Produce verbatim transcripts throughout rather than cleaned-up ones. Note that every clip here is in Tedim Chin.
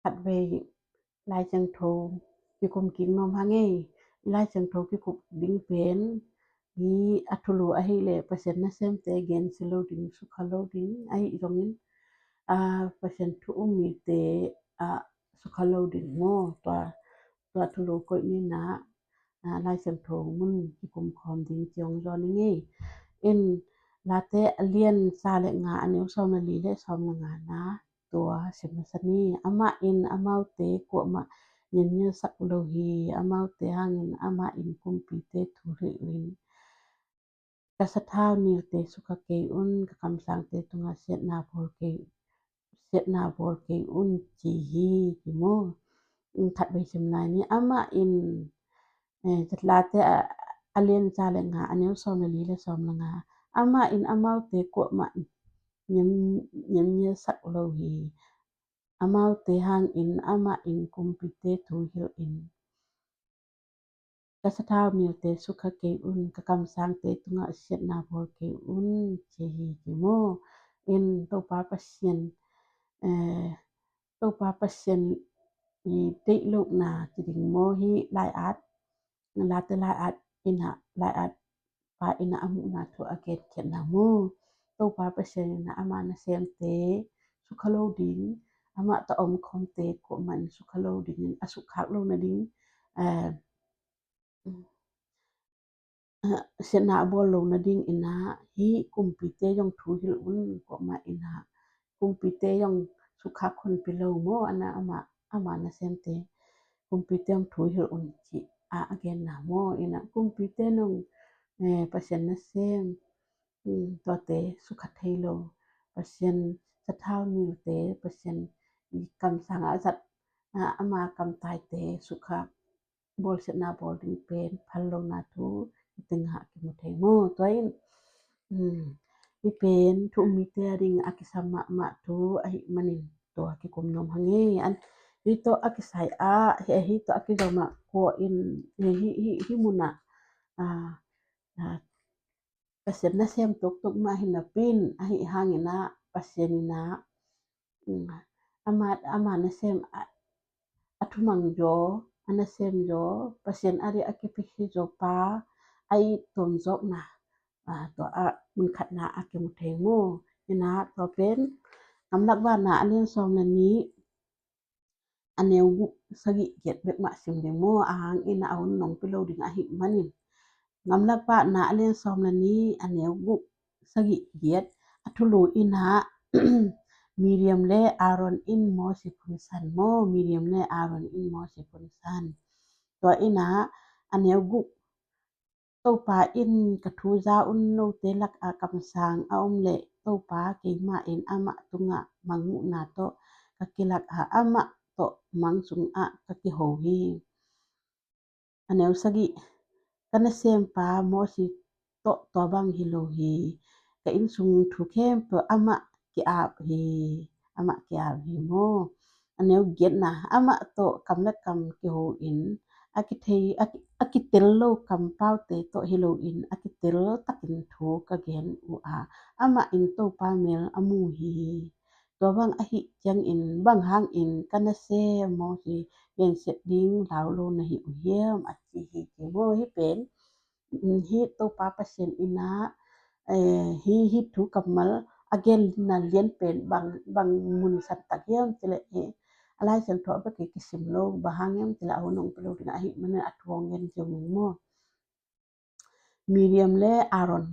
Khatvei Lai Siangtho kikum kik nuam hang ei. Lai Siangtho kikum ding pen hi a thulu ahih leh Pasian nasemte gensia lo ding, sukha lo ding ahi zongin, a, Pasian thu um mite, a, sukha lo ding maw? Tua, tua thulu koih ni in ah, a, Lai Siangtho mun kikum khawm ding ciang zaw ni ngei. In Late a lian za le nga a neu sawm le li le sawm le nga na tua sim masa ni. Amah in amaute kuamah ngiangngiasak lo hi. Amaute hangin amah in kumpite thu hilh in, ka sathau nilte sukha kei un, ka kamsangte tungah siatna bawl kei, siatna bawl kei un, ci hi, ci maw? Khatvei sim lai ni. Amah in, eh, Late a, a lian za le nga a neu sawm le li le sawm le nga. Amah in amaute kuamah ngiam, ngiamngiasak lo hi. Amaute hangin amah in kumpite thu hilh in, ka sathau nilte sukha kei un, ka kamsangte tungah siatna bawl kei un, ci hi, ci maw? In Topa Pasian, eh, Topa Pasian i deih lohna ci ding maw, hi lai-at, Late lai-at in ah, lai-at pa in ah a muhna thu a genkhiatna maw? Topa Pasian in ah ama nasemte sukha lo ding, amah tawh a omkhawmte kuamah in sukha lo dingin, a sukkhak lo nading, eh, siatna a bawl lo nading in ah hi kumpite zong thu hilh un, kuamah in ah kumpite zong sukkhak honpi lo maw? Ana ama, ama nasemte kumpite zong thu hilh un, ci a, a genna maw? In ah kumpite zong, eh, Pasian nasem, um, tuate sukha thei lo. Pasian sathau nilte, Pasian i kamsang a zat, a, ama kamtaite sukha bawl, siatna bawl ding pen phal lona thu i tengah kimu thei maw? Tua in, um, hi pen thu um mite a ding a kisam mahmah thu ahih manin tua kikum nuam hang ei. An, hi tawh a kisai ah, hi, hi tawh a kizom ah kua in, hi, hi, hi, hi mun ah, a, a, Pasian nasem tuktuk mah hi napi in, ahi hangin ah Pasian in ah, um, ama, ama nasem a, a thumang zaw, a nasem zaw, Pasian a ding a kipihpih zaw pa a it tuam zawkna, a, tua a mun khatna a kimu thei maw? In ah tua pen Gamlak Vakna a lian sawm le nih, a neu guk, sagih, giat bek mah sim ding maw? A hang in ah a hun nong pia lo ding ahih manin. Gamlak Vakna a lian sawm le nih, a neu guk, sagih, giat, a thulu in ah Miriam le Aaron in Mosi phunsan maw? Miriam le Aaron in Mosi phunsan. Tua in ah a neu guk, Topa in ka thu za un, note lakah kamsang a om leh Topa keimah in amah tungah mangmuhna tawh ka kilak a, amah tawh mang sungah ka kiho hi. A neu sagih, ka nasempa Mosi tawh tua bang hi lo hi. Ka innsung thu khempeuh amah ki-ap hi, amah ki-ap hi maw? A neu giatna, amah tawh kam le kam kiho in, a kithei, a ki, a kitel lo kampaute tawh hi loin, a kitel takin thu ka gen uh a, amah in Topa mel a mu hi. Tua bang ahih ciangin, bang hangin ka nasem Mosi gensiat ding lau lo na hi uh hiam, a ci hi, ci maw? Hi pen, hi Topa Pasian in ah, eh, hi, hi thu kammal a genna lian pen bang, bang mun santak hiam cih leh, eh, a Lai Siangtho a bek kisim lo, bang hang hiam cih leh a hun nong pia lo ding ahih manin a thu hong gen zong maw? Miriam le Aaron.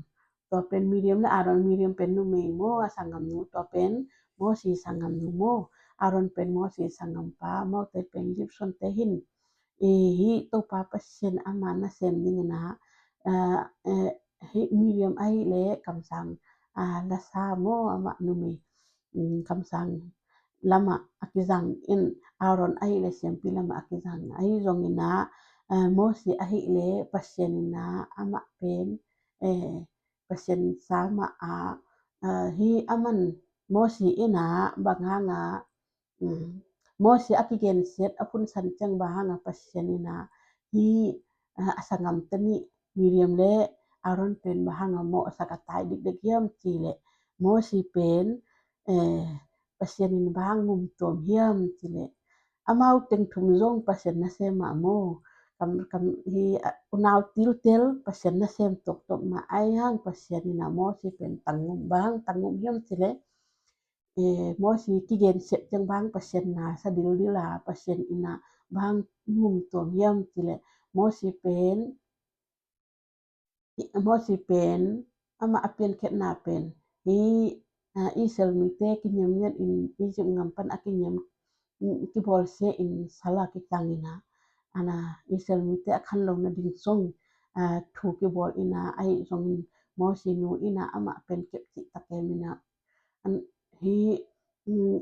Tua pen Miriam le Aaron, Miriam pen numei maw, a sanggamnu, tua pen Mosi sanggamnu maw? Aaron pen Mosi sanggampa, amaute pen Egypt suante hi in. Eh, hi Topa Pasian ama nasem dingin ah, eh, eh, hi Miriam ahih leh kamsang, ah, lasa maw, amah numei, um, kamsang lamah a kizang in, Aaron ahih leh siampi lamah a kizang. Ahi zongin ah, eh, Mosi ahih leh Pasian in ah amah pen, eh, Pasian sa mah a, eh, hi aman Mosi in ah bang hang a, um, Mosi a kigensiat a phunsan ciang bang hang a Pasian in ah hi, eh, a sanggamte nih Miriam le Aaron pen bang hang a mawhsak a tai dikdek hiam cih leh, Mosi pen, eh, Pasian in bang hang mumtuam hiam cih leh, amau teng thum zong Pasian nasem mah maw. Kam, kam, hi, a, unau tiltel Pasian nasem toktok mah, ahi hang Pasian in a Mosi pen tangum, bang tangum hiam cih leh, eh, Mosi kigen sep ciang bang Pasian na sa dildil a, Pasian in a bang ngum tuam hiam cih leh, Mosi pen, Mosi pen, amah a piankhiatna pen, hi, a, Israel mite kiniamniat in Egypt gam pan a kiniam, kibawlsia in sal a kitang in a, a na, Israel mite a khan lo nading sung, a, thu kibawl in a, ahi zongin Mosi nu in a amah pen kep cihtak em in a, an, hi, mm,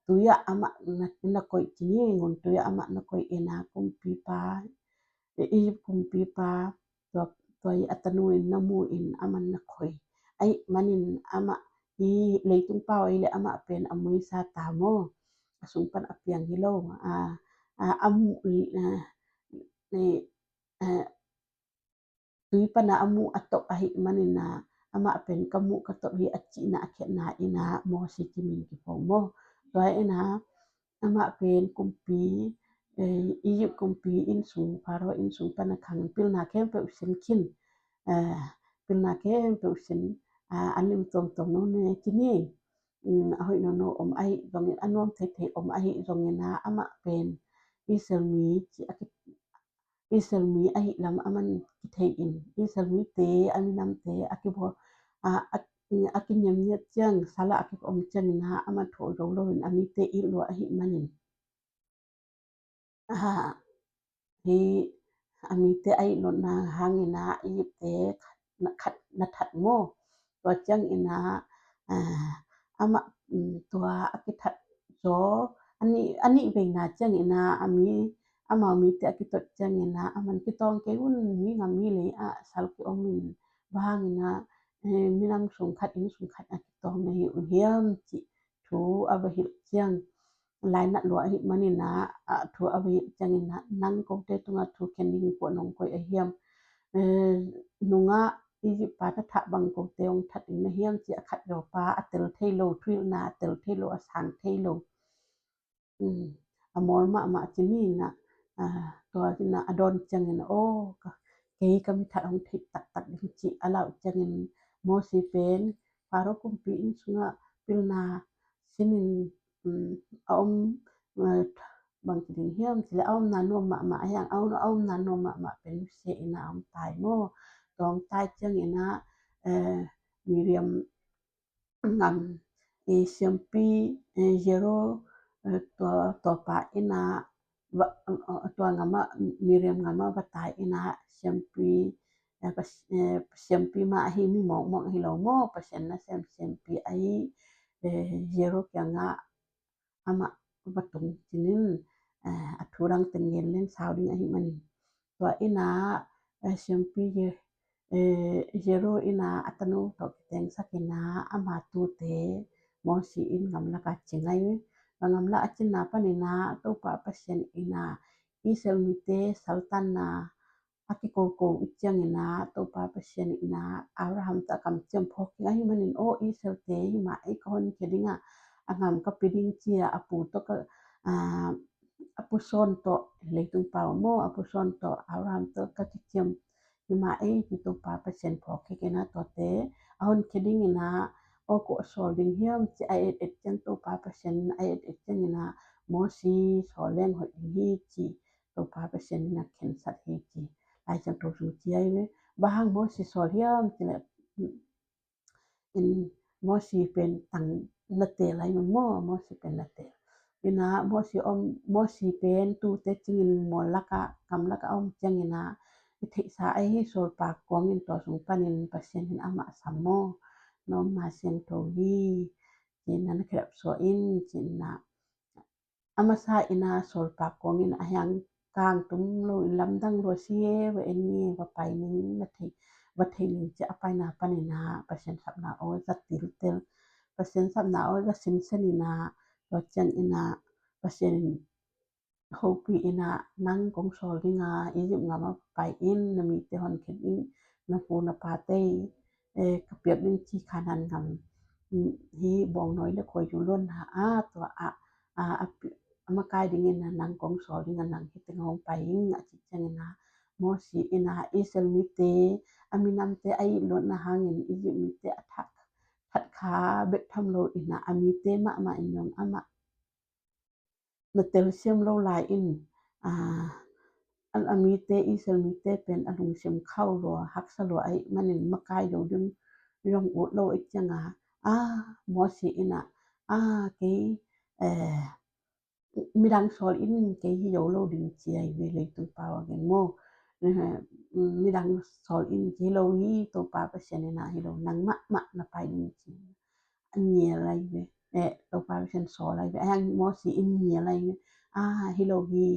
tui ah amah na, na koih ci ni, ngun tui ah amah na koih in a kumpipa, Egypt kumpipa, tua, tua i a tanu in na mu in amah na khoi. Ahi manin amah hi leitung pau ahi leh amah pen a muisa ta maw. A sung pan a piang hi lo. A, a, a mu, a, a, a, tui pan a a muh a tawp ahi manin a, amah pen ka muh ka tawp hi a cihna a khiatna in a Mosi kimin kiphong maw. Tua in a amah pen kumpi, eh, Egypt kumpi inn sung, Pharaoh inn sung pan a khang in pilna khempeuh sin khin, eh, pilna khempeuh sin, ah, an lim tuamtuam no ne ci ni. Mm, a hoih nono om ahi zongin, a nuam theithei om ahi zongin a, amah pen Israel mi ci a ki, Israel mi ahi lam a man kithei in, Israel mite a minamte a kibawl, a, a, a kiniamniat ciang, sal a a kiom ciangin a, a man thuak zo lo in a mite it lua ahi manin. A, hi a mite a it lotna hangin a Egypt te khat na, khat na that maw. Tua ciangin a, a, amah, mm, tua a kithat zaw, a nih, a nih veina ciangin a, a mi, amau mite a kitot ciangin a, a man kitawng kei un, mi ngam mi lei ah sal kiom in, bang hangin a, eh, minam sung khat, inn sung khat a kitawng na hi uh hiam cih thu a va hilh ciang, lainat lua ahi manin a, a thu a va hilh ciangin a, nang kote tungah thu khen ding kua nong koih a hiam? Eh, nungah Egypt pa na thah bang kote hong that ding na hiam ci a khat zawpa a tel thei lo, thuhilhna a tel thei lo, a sang thei lo. Um, a mawl mahmah ci ni in a, a, tua in a a dawn ciangin, aw, ka, kei ka mi that hong theih taktak ding ci a lauh ciangin Mosi pen Pharaoh kumpi inn sungah pilna sinin, um, a om, uh, bang ci ding hiam ci leh a omna nuam mahmah a hiang, a om, a omna nuam mahmah pen nusia in a om tai maw. Tua om tai ciangin a, eh, Miriam gam, eh, siampi, eh, Jethro, eh, tua, tua pa in a, va, eh, tua gam ah, Miriam gam ah va tai in a siampi, eh, pa, eh, siampi mah ahi, mi mawkmawk hi lo maw, Pasian nasem siampi ahi, eh, Jethro kiangah amah va tung cinin, eh, a thu dang teng gen leng sau ding ahi manin. Tua in a, eh, siampi Je, eh, Jethro in a a tanu tawh kitengsak in a ama tute Mosi in gamlak a ci ngai. Gamlak a cinna panin a Topa Pasian in a Israel mite saltanna a kikoko i ciangin a Topa Pasian in a Abraham tawh a kamciam phawk kik ahi manin, aw Israel te, hi mah ei ka honkhia ding a, a gam ka pia ding ci a, a pu tawh ka, a, a pu sawn tawh, leitung pau maw, a pu sawn tawh Abraham tawh ka kiciam, hi mah ei ci Topa Pasian phawk kik in a tuate a honkhia ding in a, aw kua sawl ding hiam ci a et et ciang Topa Pasian in a et et ciangin a Mosi sawl leng hoih ding hi ci Topa Pasian in a khensat hi ci. Lai Siangtho sung ci ahi ve. Bang hang Mosi sawl hiam ci leh, in Mosi pen tang na teel ahi maw, Mosi pen na teel. In a Mosi om, Mosi pen tute cingin mual lak ah, gam lak ah om ciangin a i theihsa ahi hi, sawlpa kuang in tua sung panin Pasian in amah sam maw. Na omna siangtho hi. Ci in a na khedap suah in, ci in a a masa in a sawlpa kuang in a hiang kang tum lo in lamdang lua si e, va en ni, va pai ning, na thei, va thei ning ci a paina panin a Pasian sapna aw za tiltel. Pasian sapna aw za sinsen in a, tua ciang in a Pasian in hopih in a nang kong sawl ding a, Egypt gam ah pai in, na mite honkhia ding, na pu na pate, eh, ka piak ding ci Kanaan gam, mm, hi bawngnawi le khuaizu luanna a, tua a, a, a, makai dingin a nang kong sawl ding a nang hi teng hong pai ing a cih ciangin a Moses in a Israel mite a minamte a it luatna hangin Egypt mite a thak that kha bek tham lo in a a mite mahmah in zong amah na telsiam lo lai in a a mite Israel mite pen a lungsim khauh lua haksa lua ahih manin makai lo ding zong ut lo ahih cianga a Moses in a a kei eh midang sawl in kei hi lo lo ding ci ahi ve leitung pau a gen maw. Midang sawl in kei hi lo hi Topa Pasian in a hi lo nang mahmah na pai ding ci. A ngial ahi ve. Eh, Topa Pasian sawl ahi ve. A hang Moses in ngial ahi ve. A hi lo hi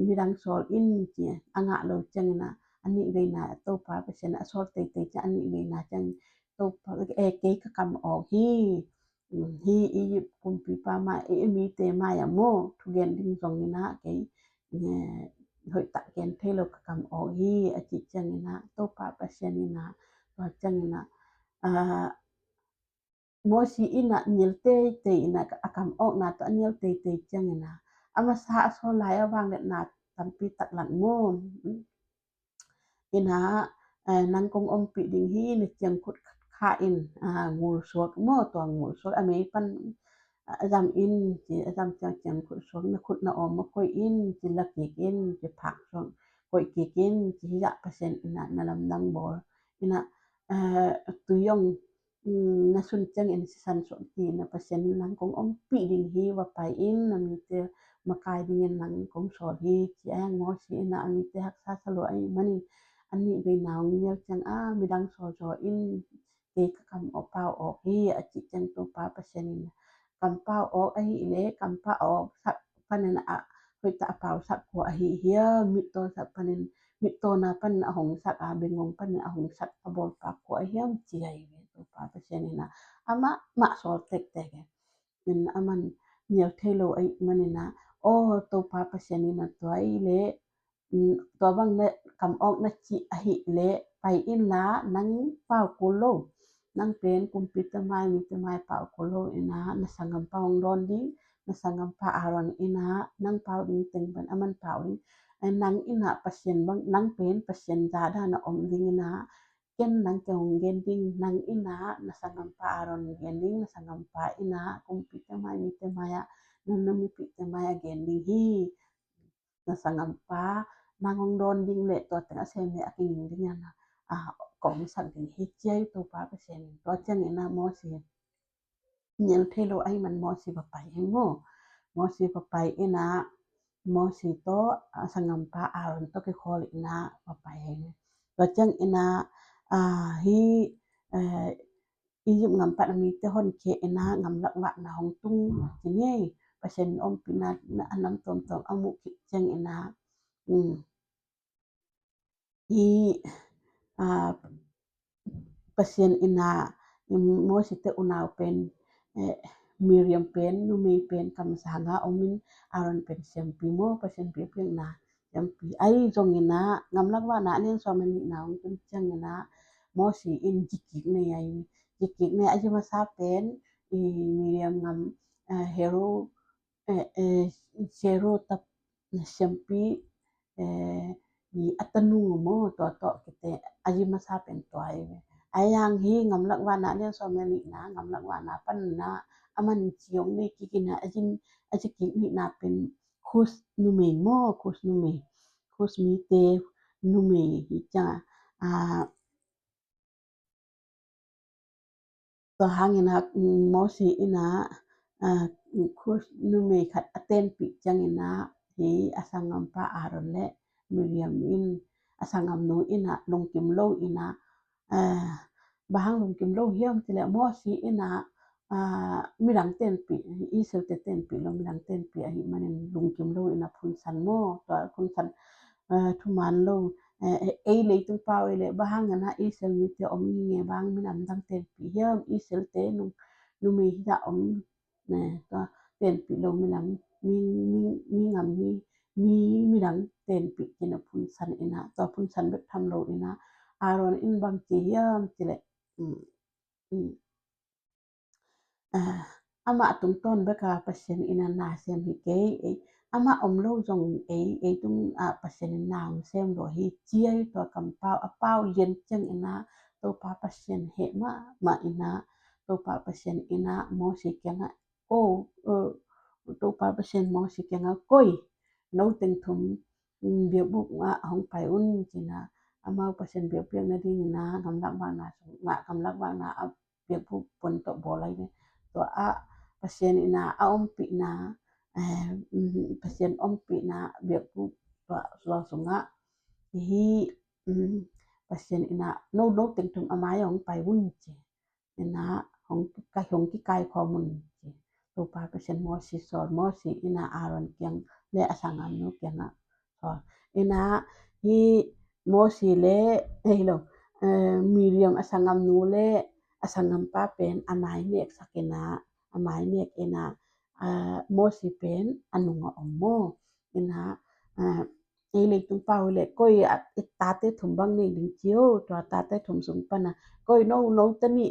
midang sawl in ci a ngah lo ciangin a a nih veina Topa Pasian a sawl teitei ciang a nih veina ciang Topa eh kei ka kam awk hi. Hi Egypt kumpipa mai i mite mai a maw thugen ding zong in a kei hoih tak gen thei lo ka kam awk hi a cih ciangin a Topa Pasian in a tua ciangin a Moses in a nial teitei in a a kam awkna tawh a nial teitei ciangin a a masa a sawl lai a vangliatna tampi tak lak maw. In a nang kong ompih ding hi na ciangkhut kha in ngul suak maw tua ngul suak a mei pan a zam in ci a zam ciang ciangkhut suak na khut na awm a koih in ci la kik in ci phak suak koih kik in ci hi zah Pasian in a na lamdang bawl in a tui zong na sun ciangin sisan suak ti na Pasian in nang kong ompih ding hi va pai in na mite makai dingin nang kong sawl hi ci a hang Moses in a a mite haksa sa lua ahih manin a nih veina hong nial ciang a midang sawl zaw in kei ka kam awk pau awk hi a cih ciang Topa Pasian in kam pau awk ahih leh kam pau awk sak panin a hoih tak a pau sak kua ahi hiam mittaw sak panin mittawna panin a hong sak a bengong panin a hong sak a bawlpa kua ahi hiam ci ahi ve Topa Pasian in a amah mah sawl tektek e. In a man nial thei lo ahih manin a aw Topa Pasian in a tua ahih leh tua bang na kam awk na cih ahih leh pai in la nang pau kul lo nang pen kumpite mai mite mai pau kul lo in a na sanggampa hong dawn ding na sanggampa Aaron in a nang pau ding teng pen a man pau ding nang in a Pasian bang nang pen Pasian za dan a om ding in a ken nang kei hong gen ding nang in a na sanggampa Aaron gen ding na sanggampa in a kumpite mai mite mai a nang na mipite mai a gen ding hi. Na sanggampa nang hong dawn ding leh tua teng a sem leh a kinging ding a na a kong sak ding hi ci ahi Topa Pasian in tua ciangin a Moses nial thei lo ahih man Moses va pai hi maw. Moses va pai in a Moses tawh a sanggampa Aaron tawh kikhawl in a va pai hi. Tua ciangin a hi Egypt ngam pan a mite honkhia in a ngamlak vahna hong tung ci ngei Pasian in ompihna a nam tuamtuam a muh khit ciangin a hi Pasian in a Moses te unau pen Miriam pen numei pen kamsanga om in Aaron pen siampi maw Pasian piakpiakna siampi ahi zongin a ngamlak vahna a lian sawm a nihna hong tung ciangin a Moses in zikik nei ahi zikik nei a zi masa pen Miriam ngam Hero Hero tap siampi i a tanu maw tua tawh kite a zi masa pen tua hi ve. A yang hi ngamlak vahna lian sawm le nihna ngamlak vahna panna a man ciong nei kikina a zi kik nihna pen Khus numei maw Khus numei Khus mite numei hi cianga Tua hangin a Moses in a Khus numei khat a tenpih ciangin a hi a sanggampa Aaron le Miriam in a sanggamnu in a lungkim lo in a bang hang lungkim lo hiam cih leh Moses in a midang tenpih Israel te tenpih lo midang tenpih ahih manin lungkim lo in a phunsan maw tua phunsan thuman lo ei leitung pau ei leh bang hang a na Israel mite om nge bang minam dang tenpih hiam Israel te numei hi a om ne tua tenpih lo minam mi ngam mi mi midang tenpih kina phunsan ina tua phunsan bek tham lo ina Aaron in bang ci hiam ci leh amah tungtawn bek a Pasian in a na sem hi kei, ei, amah om lo zong ei, ei tung a Pasian in na hong sem lo hi, ci-a hi. Tua kampau a pau lian ciang in a Topa Pasian heh mahmah in a, Topa Pasian in a Mosi kiangah, ko, eh, Topa Pasian Mosi kiangah, koi, no teng thum, mm, biakbuk ah hong pai un, ci-in a, amau Pasian biakpiak nading in a gamlak vakna sungah, gamlak vakna a biakbuk pon tawh bawl lai ve. Tua ah Pasian in a a ompihna, eh, mm, Pasian ompihna biakbuk tua, tua sungah hi, mm, Pasian in a no, no teng thum a mai ah hong pai un, ci. In a hong kikai, hong kikai khawm un, ci. Topa Pasian Mosi sawl, Mosi in a Aaron kiang le a sanggamnu kiangah sawl. In a hi Mosi le, eh, hi lo, eh, Miriam a sanggamnu le a sanggampa pen a mai neksak in a, a mai nek in a, ah, Mosi pen a nungah om maw. In a, ah, ei leitung pau hi leh koi a, i tate thum bang nei ding ci o, tua tate thum sung pan a, koi no, no teni,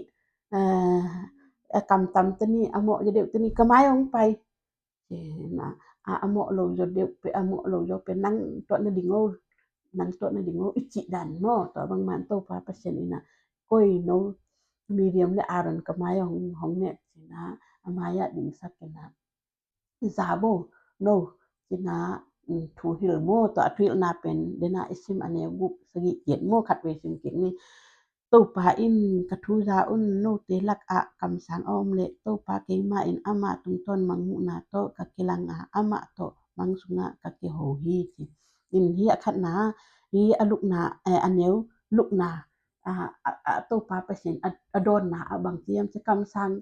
eh, a kamtam teni, a mawh zaw deuh teni ka mai hong pai. Ci-in a, a, a mawh lo zaw deuh pen, a mawh lo zaw pen nang tuah nading o, nang tuah nading o, i cih dan maw. Tua bangmah in Topa Pasian in a, koi no, Miriam le Aaron ka mai hong, hong nek, ci-in a, a mai ah dingsak in a, za bo, no, ci-in a, mm, thu hilh maw. Tua a thuhilhna pen, den a i sim a neu guk, sagih, giat maw, khatvei sim kik ni. Topa in, ka thu za un, note lakah kamsang a om leh, Topa keimah in amah tungtawn mangmuhna tawh ka kilang a, amah tawh mang sungah ka kiho hi, ci. In hi a khatna, hi a lukna, eh, a neu lukna, a, a, a Topa Pasian a, a dawnna ah bang ci hiam cih leh kamsang,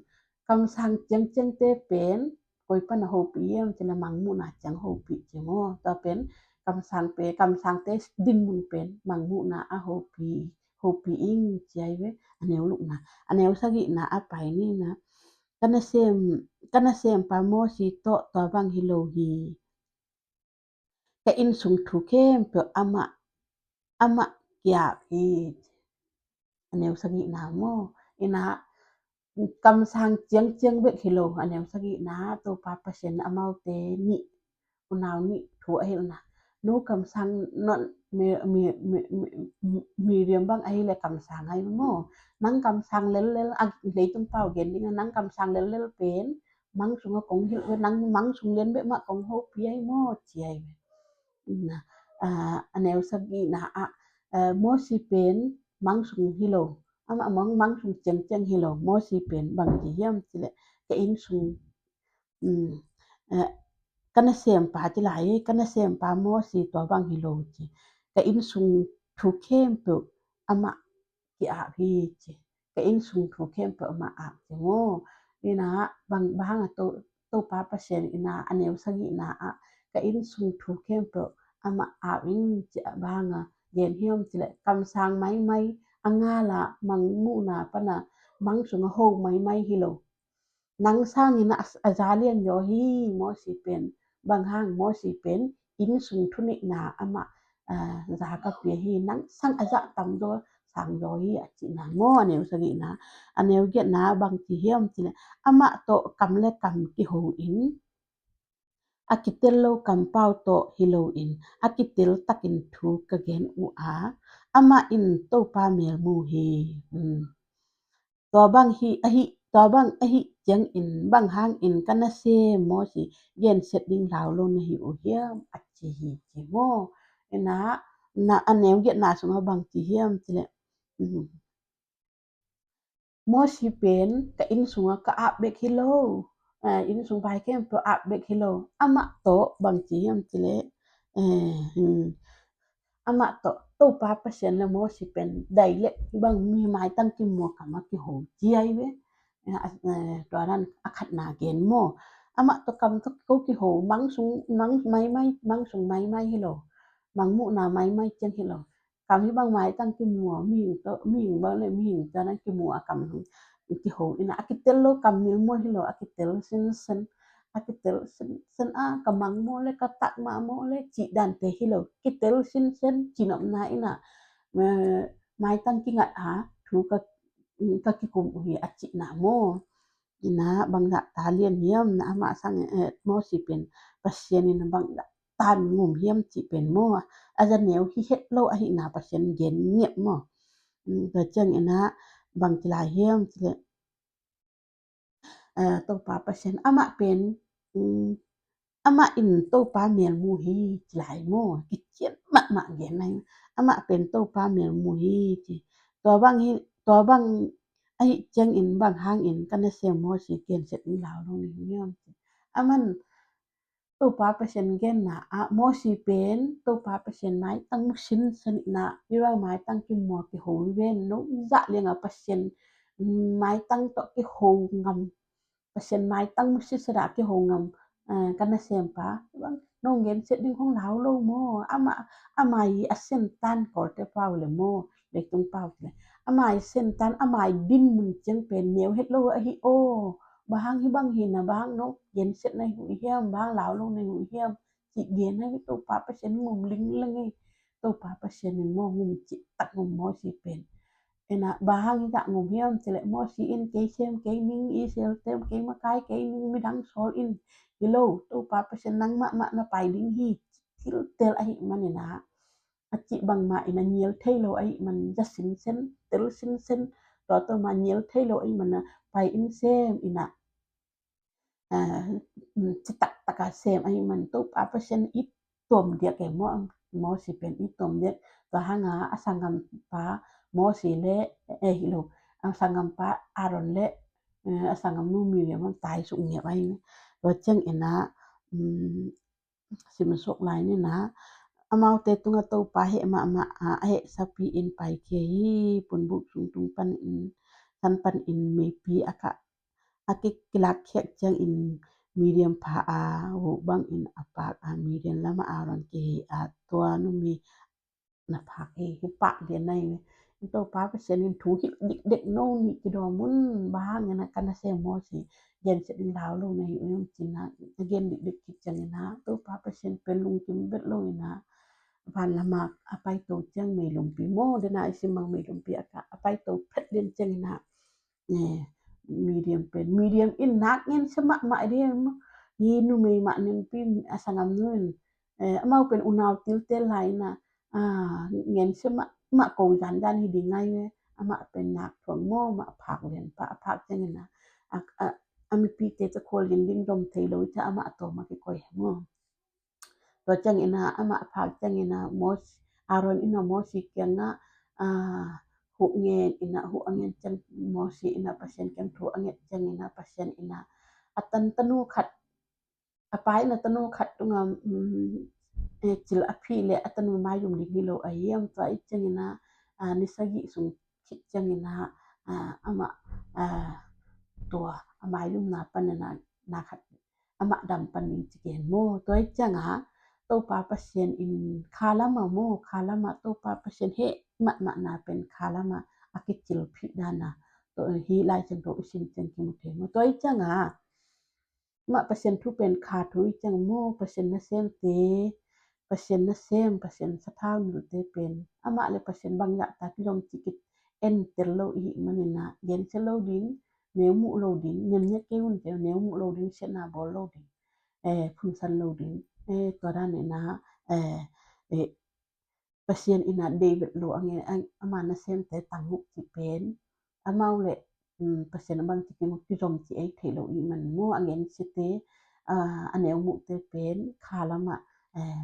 kamsang ciangciangte pen koi pan a hopih hiam cih leh mangmuhna ciang hopih ci maw. Tua pen kamsang pen, kamsangte dinmun pen mangmuhna ah hopih, hopih ing, ci ahi ve. A neu lukna, a neu sagihna ah pai ni in a, ka nasem, ka nasempa Mosi tawh tua bang hi lo hi. Ka innsung thu khempeuh amah, amah ki-ap hi. A neu sagihna maw. In a kamsang ciangciang bek hi lo, a neu sagihna, Topa Pasian amaute nih, unau nih thu a hilhna. No kamsang, no, Mi, Mi, Mi, Mi, Mi, Miriam bang ahih leh kamsang ahi maw. Nang kamsang lellel, a leitung pau gen ding a, nang kamsang lellel pen mang sungah kong hilh ve, nang mang sung lian bek mah kong hopih ahi maw, ci ahi ve. In a, ah, a neu sagihna ah, ah, Mosi pen mang sung hi lo. Amah mang, mang sung ciangciang hi lo. Mosi pen bang ci hiam cih leh, ka innsung, mm, eh, ka nasempa ci lai, ka nasempa Mosi tua bang hi lo, ci. Ka innsung thu khempeuh amah ki-ap hi, ci. Ka innsung thu khempeuh amah ap, ci maw. In a bang, bang hang a To, Topa Pasian in a, a neu sagihna ah, ka innsung thu khempeuh amah ap ing, ci a, bang hang a gen hiam cih leh kamsang maimai, a ngal a mangmuhna pan a mang sungah ho maimai hi lo. Nang sangin a, a za lian zaw hi, Mosi pen. Bang hang, Mosi pen innsung thuneihna amah, ah, za ka pia hi, nang sang a zah tam zaw, sang zaw hi, a cihna maw. A neu sagihna, a neu giatna bang ci hiam cih leh, amah tawh kam le kam kiho in, a kitel lo kampau tawh hi lo in, a kitel takin thu ka gen uh a, amah in Topa mel mu hi. Hmm. Tua bang hi, ahi, tua bang ahi ciangin bang hangin ka nasem Mosi gensiat ding lau lo na hi uh hiam, a ci hi, ci maw. In a, na, a neu giatna sungah bang ci hiam cih leh, mm, Mosi pen ka innsung ah ka ap bek hi lo. Eh, innsung vai khempeuh ap bek hi lo. Amah tawh bang ci hiam cih leh, eh, hmm, amah tawh Topa Pasian le Mosi pen dailek bang mi maitang kimu a kam a kiho ci ahi ve. Eh, a, eh, tua dan a khatna gen maw. Amah tawh kam tawh ko kiho, mang sung, mang maimai, mang sung maimai hi lo. Mangmuhna maimai ciang hi lo. Kam hi bang maitang kimu a, mihing tawh, mihing bang le mihing tawh nang kimu a kam kiho in a, a kitel lo kam milmual hi lo, a kitel sinsen, a kitel sinsen a, ka mang maw le, ka tak mah maw le, cih dante hi lo, kitel sinsen, cinopna in a, eh, maitang kingat a, thu ka, ka kikum uh hi a cihna maw. Ina bangzah ta lian hiam na amah sang, eh, Mosi pen Pasian in bangzah tan ngum hiam cih pen maw, a za neu hi het lo ahihna Pasian gen ngiat maw. Tua ciang ina bang ci lai hiam cih leh, Topa Pasian amah pen, amah in Topa melmu hi ci lai maw, kician mahmah gen lai. Amah pen Topa melmu hi ci. Tua bang hi, tua bang ahi ciangin bang hangin ka nasem Mosi gensiat ding lau lo ning hiam ci. Aman Topa Pasian genna ah Mosi pen Topa Pasian maitang mu sinsen ina, i bang maitang kimuak kiho i ven, no zah lianga Pasian maitang tawh kiho ngam, Pasian maitang mu sinsen ah kiho ngam, eh, ka nasempa, i bang no gensiat ding hong lau lo maw, ama, ama i a sentan Kawlte pau le maw, leitung pau le. Ama i sentan, ama i dinmun ciang pen neu het lo ahi aw. Bang hang hi bang hi na, bang hang no gensiat na hi uh hiam, bang hang lau lo na hi uh hiam, cih gen na hi. Topa Pasian ngum lingleng hi. Topa Pasian in maw ngum cih tak ngum Mosi pen. Ina bang hang hi tak ngum hiam cih leh Mosi in kei sem kei ning, Israel tem kei makai kei ning, midang sawl in hi lo. Topa Pasian nang mahmah na pai ding hi. Thiltel ahih man ina a cih bangmah ina nial thei lo ahih man za sinsen, tel sinsen, tua tua mah nial thei lo ahih man a pai in sem ina, eh, citak taka sem ahih man Topa Pasian i tuam diak e maw, Mosi pen i tuam diak. Tua hanga a sanggampa Mosi le, eh, hi lo, a sanggampa Aaron le, eh, a sanggamnu Miriam tai suk ngiat ahi. Tua ciang ina, um, sim suk lai nina, amaute tunga Topa heh mahmah a, a heh sapi in pai khia hi. Punbuk sung tung pan in, san pan in meipi a kah, a kikilak khiak ciangin Miriam pha a, vuh bang in a pak a, Miriam lama Aaron kihi a, tua numi na phak hi, hi pah lian na hi. Topa Pasian in thu hilh dikdek no nih kidawm un, bang hang ina ka nasem Mosi gensiat ding lau lo na hi uh hiam cih na, a gen dikdek khit ciang ina Topa Pasian pen lungkim vet lo ina van lama a paito ciang meilumpi maw, dena i sim bang meilumpi a kah a paito phet lian ciang ina, eh, Miriam pen, Miriam in nak ngen sia mahmah ding maw. Hi numei mah nempi a sanggamnu in, eh, amau pen unau tiltel lai ina, ah, ngen sia mahmah ko zanzan hi ding ngai ve. Amah pen nak thuang maw, mah phak lian pah, a phak ciang ina a, a, a mipite ca khual lian ding dom thei lo i ca amah tawm a kikoi hi maw. Tua ciang ina amah phak ciang ina Mos-, Aaron ina Mosi kiangah, ah, huh ngen ina, huh a ngen ciang Mosi ina Pasian kiang thu a nget ciang ina Pasian ina a tan tanu khat, a pa ina tanu khat tunga, um, eh, cil a phih le a tanu maizum ding hi lo a hiam, tua i ciang ina, ah, ni sagih sung khit ciang ina, ah, amah, ah, tua a maizumna pan ina na khat amah dam pan ding ci gen maw. Tua i cianga Topa Pasian in kha lama maw, kha lama Topa Pasian heh mahmahna pen kha lama a kicilphih dana, tua hi Lai Siangtho i sim ciang kimu thei maw. Tua i cianga mah Pasian thu pen kha thu i ciang maw, Pasian nasemte, Pasian nasem, Pasian sathau nilte pen amah le Pasian bangzah ta kizom cih kit entel lo i hih man ina gensia lo ding, neu muh lo ding, niamniam kei un kei, neu muh lo ding, siatna bawl lo ding, eh, phunsan lo ding, eh, tua dan ina, eh, eh, Pasian ina David lo a nge, a, ama nasemte tang uh cih pen amau le, um, Pasian a bang cih kei uh kizom cih ei theih lo i man maw, a gensiate, ah, a neu muhte pen kha lama, eh,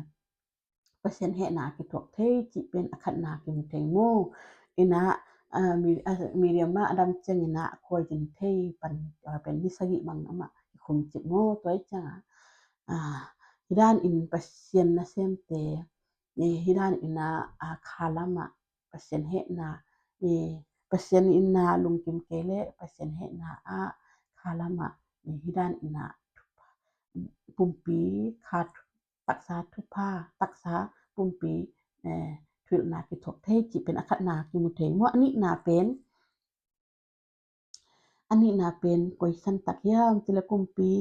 Pasian hehna a kithuak thei cih pen a khatna kimu thei maw. Ina, ah, Mi-, ah, Miriam mah a dam ciang ina a khualzin thei pan, ah, pen ni sagih bang amah kikhum cih maw. Tua i cianga, ah, hi dan in Pasian nasemte, eh, hi dan ina, ah, kha lama Pasian hehna, eh, Pasian ina lungkim kei le Pasian hehna ah kha lama, eh, hi dan ina pumpi kha taksa thupha, taksa pumpi, eh, thuhilhna kithuak thei cih pen a khatna kimu thei maw. A nihna pen, a nihna pen koi san tak hiam cih leh kumpi,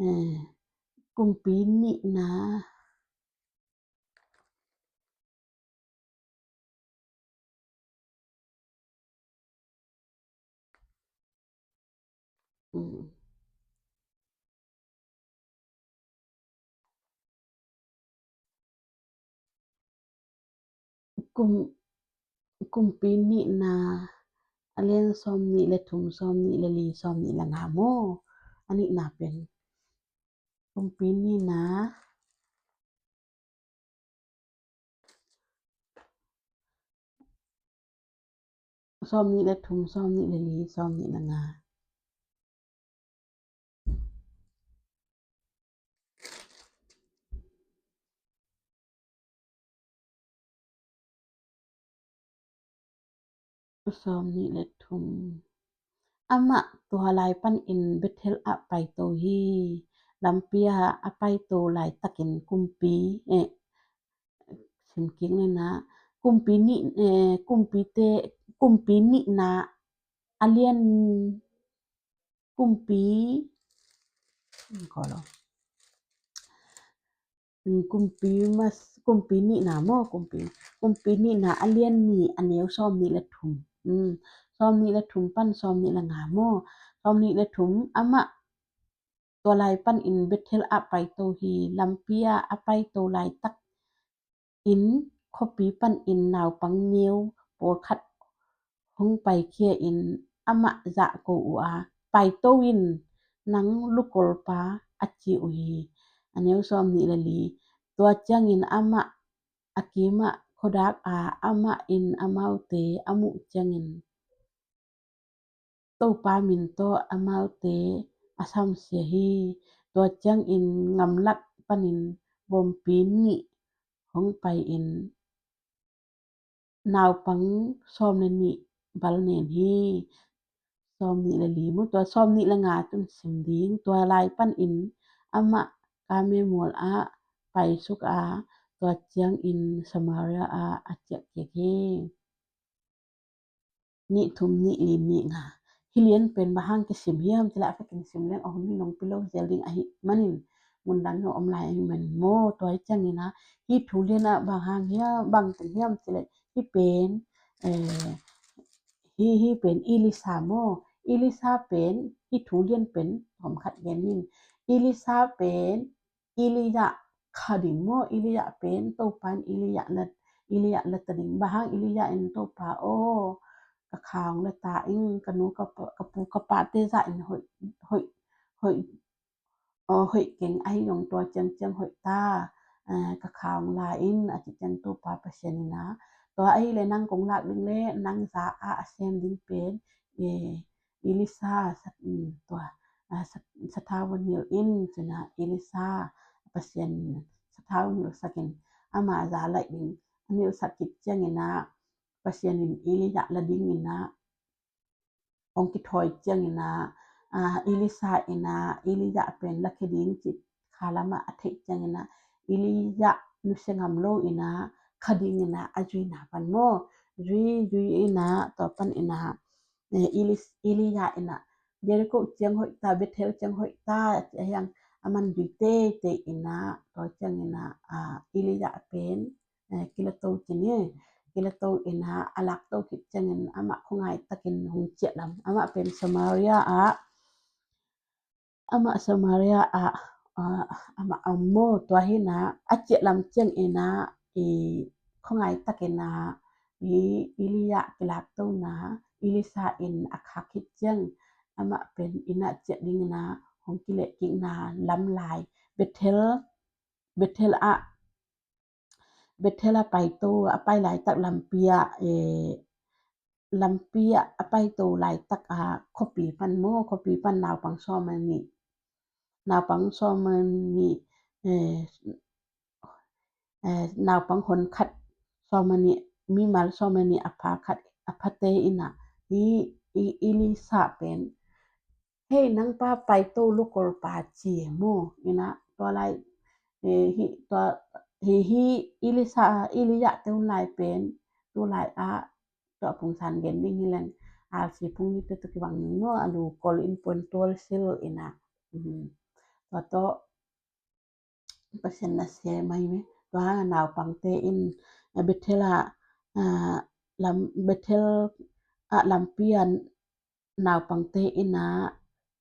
eh, kumpi nihna, Kum, kumpi nihna, a lian sawm nih le thum, sawm nih le li, sawm nih le nga maw? A nihna pen kumpi nihna, sawm nih le thum, sawm nih le li, sawm nih le nga. Sawm nih le thum. Amah tua lai panin Bethel ah paito hi. Lampi ah a paito laitakin kumpi, eh, simkik nena, kumpi nih, eh, kumpite, kumpi nihna a lian, kumpi, kolo. Kumpi mas, kumpi nihna maw, kumpi, kumpi nihna a lian nih a neu sawm nih le thum. Sawm nih le thum pan sawm nih le nga maw? Sawm nih le thum. Amah tua lai panin Bethel ah paito hi. Lampi ah a paito laitakin khuapi panin naupang neu pawlkhat hong paikhia in amah zahko uh a, paito in, nang lukolpa, a ci uh hi. A neu sawm nih le li. Tua ciangin amah a kimah khuadak a, amah in amaute a muh ciangin Topa min tawh amaute a samsia hi. Tua ciangin gamlak panin bawmpi nih hong pai-in naupang sawm le nih bal nen hi. Sawm nih le li maw? Tua sawm nih le nga tun sim ding. Tua lai panin amah Karmel mual ah paisuk a, tua ciangin Samaria ah a ciah kik hi. Nih thum, nih li, nih nga. Hih lian pen bang hang kisim hiam cih leh a vekin sim leng a hun hi nong pilo zel ding ahih manin, mun dang nong om lai ahih manin maw? Tua hi ciangin ah hih thu lian ah bang hang hiam, bang teng hiam cih leh hih pen, eh, hih, hih pen Elisa maw? Elisa pen hih thu lian pen tawm khat gen in. Elisa pen Elijah kha ding maw? Elijah pen Topa in Elijah la, Elijah la ta ding. Bang hang Elijah in Topa aw, ka kha hong la ta ing, ka nu ka pa, ka pu ka pate zah in hoih, hoih, hoih, aw, hoih keng ahi zong tua ciangciang hoih ta, eh, ka kha hong la in a cih ciang Topa Pasian in ah, tua ahih leh nang kong lak ding leh nang zah ah a sem ding pen, eh, Elisa, sa-, mm, tua, ah, sa-, sathau va nilh in, ci-in ah Elisa, Pasian sathau nilhsak in, amah za laih ding, a nilhsak khit ciangin ah, Pasian in Elijah la dingin ah, hong kithawi ciangin ah, ah, Elisa in ah, Elijah pen lakhia ding cih kha lamah a theih ciangin ah, Elijah nusia ngam lo in ah, kha dingin ah, a zuina pan maw, zui, zui in ah, tua panin ah, eh, Eli-, Elijah in ah, Jericho ciang hoih ta, Bethel ciang hoih ta, a ci a hiang, a man zui teitei in ah, tua ciangin ah, ah, Elijah pen, eh, kilato ci ni, kilato in ah, a lakto khit ciangin, amah khuangai takin hong ciah lam, amah pen Samaria ah, amah Samaria ah, ah, amah a om maw? Tua hi in ah, a ciah lam ciangin ah, i khuangai takin ah, i Elijah kilaktona, Elisa in a khak khit ciang, amah pen inn ah ciah dingin ah, hong kileh kikna lamlai, Bethel, Bethel ah, Bethel a paito, a pai laitak lampi ah, eh, lampi ah a paito laitak ah, khuapi pan maw, khuapi pan naupang sawm le nih, naupang sawm le nih, eh, eh, naupang hon khat sawm le nih, mimal sawm le nih a pha khat, a phate in ah, i, i, Elisa pen, "Hei, nang pa paito, lukolpa," ci maw? In ah, tua lai, eh, hih, tua, hih, hih, Elisa, Elijah te hun lai pen, tu lai ah, tua pungsan gen ding hi leng, R C phung ni te tu kibang ning maw, a lu kol in puan tual sil in ah. Mhm. Tua tawh, Pasian na sia mai me. Tua naupangte in, eh, Bethel ah, ah, lam, Bethel ah lampi ah naupangte in ah,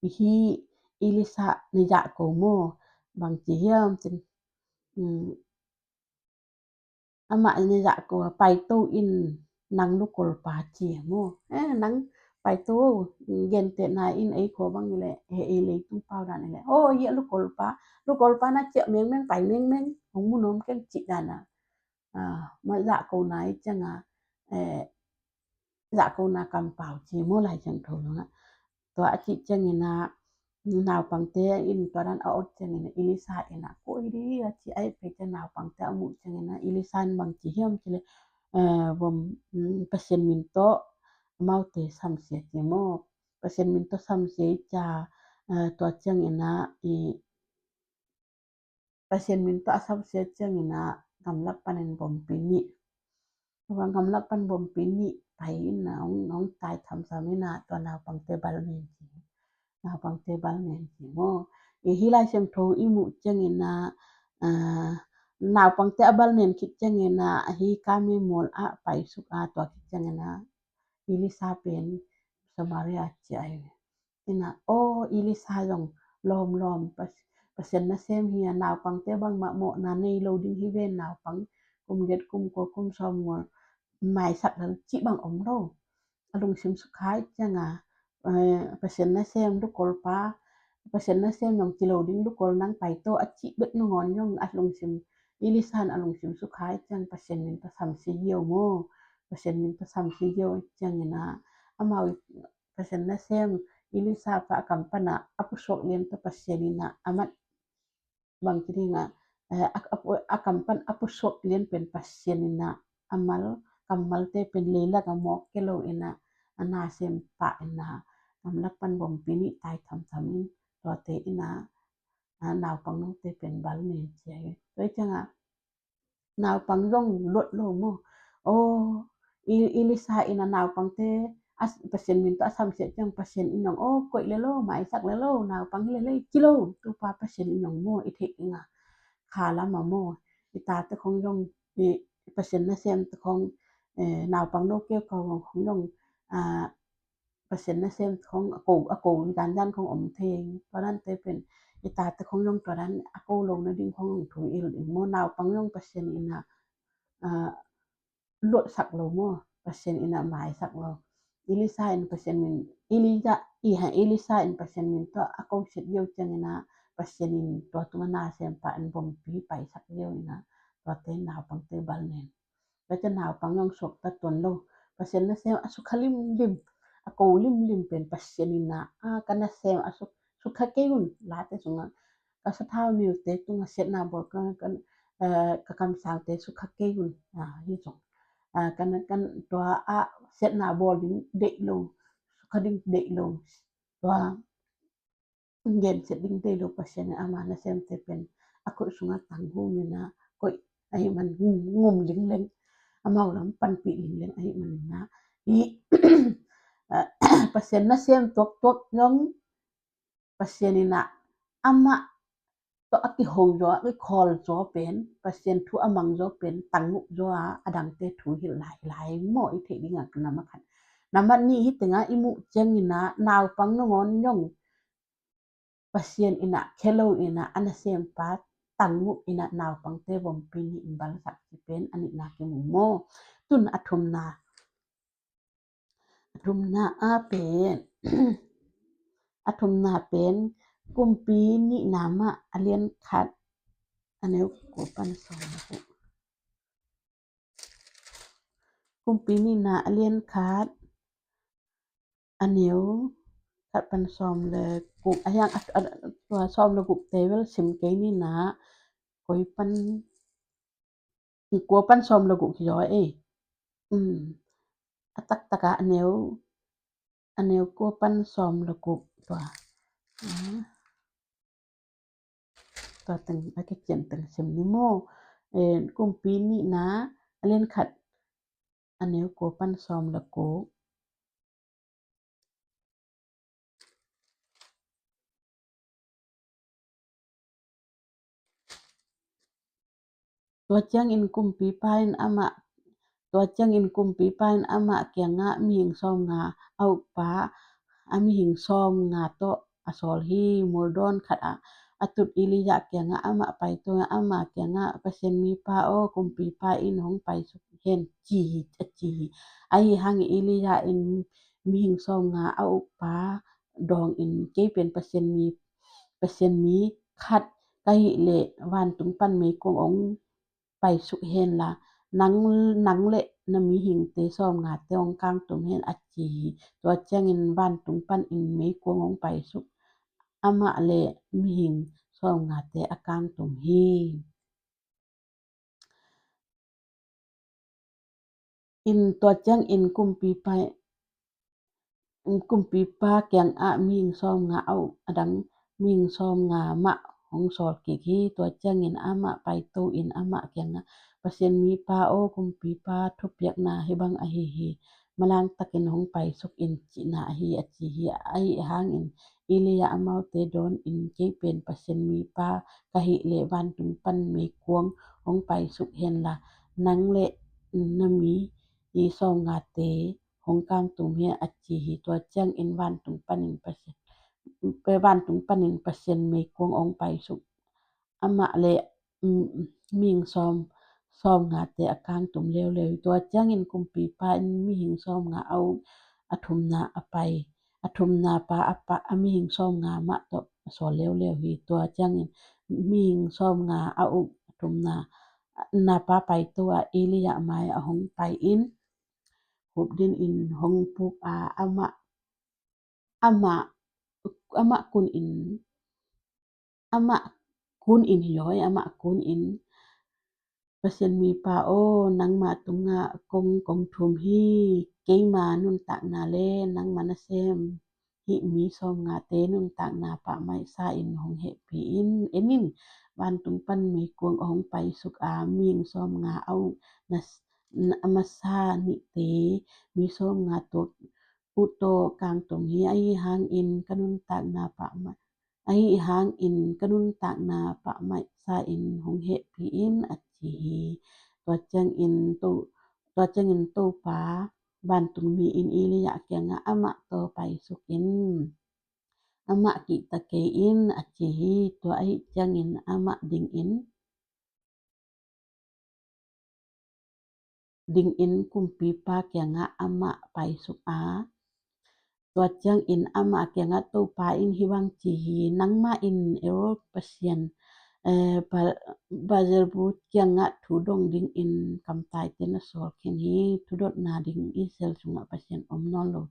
Hi Elisha na zahko maw, bang ci hiam cin, um, amah na zahko a, paito in nang lukolpa ci maw. Eh, nang paito, gentehna in ei khua bang i leh, he ei leitung pau dan i leh, oh, hi a lukolpa, lukolpa na ciah mengmeng, pai mengmeng, hong mu nuam keng cih dan a, ah, mah zahkona i ciang a, eh, zahkona kampau ci maw, Lai Siangtho zong ah. Tua a cih ciangin ah, naupangte in tua dan a ot ciangin ah, Elisha in ah, ko hi di a ci a, ei pei ciang naupangte a muh ciangin ah, Elisha in bang ci hiam cih leh, eh, vom, mm, Pasian min tawh amaute samsia ci maw. Pasian min tawh samsia i cia, eh, tua ciangin ah, i Pasian min tawh a samsia ciangin ah, gamlak panin bompi nih. Tua gamlak pan bompi nih pai in ah, hong, hong tai thamtham in ah, tua naupangte bal nen ci. Naupangte bal nen ci maw. I hi Lai Siangtho i muh ciangin ah, ah, naupangte a bal nen khit ciangin ah, a hi Karmel mual ah paisuk a, tua khit ciangin ah, Elisha pen Samaria ci a hi. In ah, oh, Elisha zong lawmlawm, Pas-, Pasian nasem hi a, naupangte bangmah mawhna nei lo ding hi ven, naupang kum giat, kum kua, kum sawm ngol maisak lel cih bang om lo. A lungsim sukha i ciang a, eh, Pasian nasem lukolpa, Pasian nasem zong ci lo ding lukol, nang paito a cih bek nangawn zong a lungsim, Elisha in a lungsim sukha i ciang Pasian min tawh samsia ziau maw. Pasian min tawh samsia ziau i ciangin ah, amau Pasian nasem Elisha pa a kam pan ah a pusuak lian tawh Pasian in ah a mat, bang ci ding ah, eh, a, a, a kam pan a pusuak lian pen Pasian in ah a mal, kammalte pen leilak a mawk kei lo in ah, a nasempa in ah gamlak pan bompi nih tai thamtham in, tuate in ah, ah, naupang note pen bal nen ci a hi. Tua i ciang ah, naupang zong luat lo maw. Oh, i, Elisha in ah naupangte, a, Pasian min tawh a samsia ciang Pasian in zong, oh, koih le lo, maisak le lo, naupang hi le le, ci lo, tupa Pasian in zong maw, i theih ding a. Kha lam a maw, i tate khong zong, i, Pasian nasemte khong, eh, naupang no keu kau khong zong, ah, Pasian nasem khong a ko, a ko dandan khong om thei. Tua dante pen i tate khong zong tua dan a ko lo nading khong zong thu i hilh ding maw. Naupang zong Pasian in ah, ah, luatsak lo maw. Pasian in ah maisak lo. Elisha in Pasian min, Elijah, i ha, Elisha in Pasian min tawh a ko siat ziau ciangin ah, Pasian in tua tungah nasempa in bompi paisak ziau in ah, tuate naupangte bal nen. Tua ciang naupang zong suakta tuan lo. Pasian nasem a sukha limlim, a ko limlim pen Pasian in ah, a, ka nasem a suk, sukha kei un, late sungah ka sathau nilte tungah siatna bawl, ka, ka, eh, ka kamsangte sukha kei un, a, hi zong. A, ka na, ka, tua a siatna bawl ding deih lo, sukha ding deih lo. Tua gensiat ding deih lo Pasian in ama nasemte pen a khut sungah tanghum in ah koih ahih man ngum, ngum lingleng, amau lam panpih lingleng ahih man in ah, i, Pasian nasem tuaktuak zong Pasian in ah amah tawh a kiho zaw, a kikhawl zaw pen, Pasian thu a mang zaw pen tang uh zaw a, a dangte thu hilh lailai maw, i theih dingah ka na makhat. Na mat nih hi tengah i muh ciangin ah naupang nangawn zong Pasian in ah khia lo in ah a nasempa tang uh in ah naupangte bompi nih in balsak ci pen a nihna kimu maw. Tun a thumna, a thumna a pen, a thumna pen Kumpi Nihna mah a lian khat a neu kua pan sawm le guk. Kumpi Nihna a lian khat a neu khat pan sawm le guk, a hiang a, a, tua sawm le gukte bel sim kei ni na, koi pan, kua pan sawm le guk hi zaw e. Um, a taktak a a neu, a neu kua pan sawm le guk tua. Ah. Tua teng a kician teng sim ni maw. Eh, Kumpi Nihna a lian khat a neu kua pan sawm le guk. Tua ciangin kumpipa in amah, tua ciangin kumpipa in amah kiangah mihing sawmnga a ukpa, a mihing sawmnga tawh a sawl hi. Muldawn khat ah a tut Elijah kiangah amah paito, amah kiangah, Pasian mipa aw, kumpipa in hong paisuk hen, ci hi, a ci hi. Ahi hangin Elijah in mihing sawmnga a ukpa dawngin, Kei pen Pasian mi, Pasian mi khat ka hih leh vantung pan meikuang hong paisuk hen la, nang, nang le na mihingte sawmngate hong kangtum hen, a ci hi. Tua ciangin vantung panin meikuang hong paisuk, amah le mihing sawmngate a kangtum hi. In tua ciangin kumpipa, kumpipa kiangah mihing sawmnga a uk a dang mihing sawmnga mah hong sawl kik hi. Tua ciangin amah paito in amah kiangah, Pasian mipa aw, kumpipa thupiakna hih bang ahi hi. Manlang takin hong paisuk in, cihna ahi, a ci hi. Ahi hangin Elijah amaute dawnin, Kei pen Pasian mipa ka hih leh vantung pan meikuang hong paisuk hen la, nang le na mi i sawmngate hong kangtum hi, a ci hi. Tua ciangin vantung panin Pasian, vantung panin Pasian meikuang hong paisuk, amah le, mm, mihing sawm, sawmngate a kangtum leuleu hi. Tua ciangin kumpipa in mihing sawmnga a uk a thumna a pai, a thumna pa a pa, a mihing sawmnga mah tawh a sawl leuleu hi. Tua ciangin mihing sawmnga a uk a thumna, na pa paito ah Elijah mai ah hong pai in, hup din in hong puk a, amah, amah, amah kun in, amah kun in hi aw, amah kun in, Pasian mipa aw, nangma tungah kong, kong thum hi. Keima nuntakna le nangma nasem hih mi sawmngate nuntakna pahmaih sa in hong hehpih in. En in, vantung pan meikuang hong paisuk a, mihing sawmnga a uk na, na, a masa nihte, mi sawmnga tuk uh tawh kangtum hi. Ahi hangin ka nuntakna pahmaih, ahi hangin ka nuntakna pahmaih sa in hong hehpih in, a ci hi. Tua ciangin To, tua ciangin Topa vantungmi in Elijah kiangah, Amah tawh paisuk in, amah kihta kei in, a ci hi. Tua ahih ciangin amah dingin, dingin kumpipa kiangah amah paisuk a, tua ciangin amah kiangah Topa in hih bang ci hi, Nangmah in Error pasian, eh, Ba-, Baal-zebub kiangah thu dong dingin kamtaite na sawl khin hi. Thudotna ding Israel sungah Pasian om nawn lo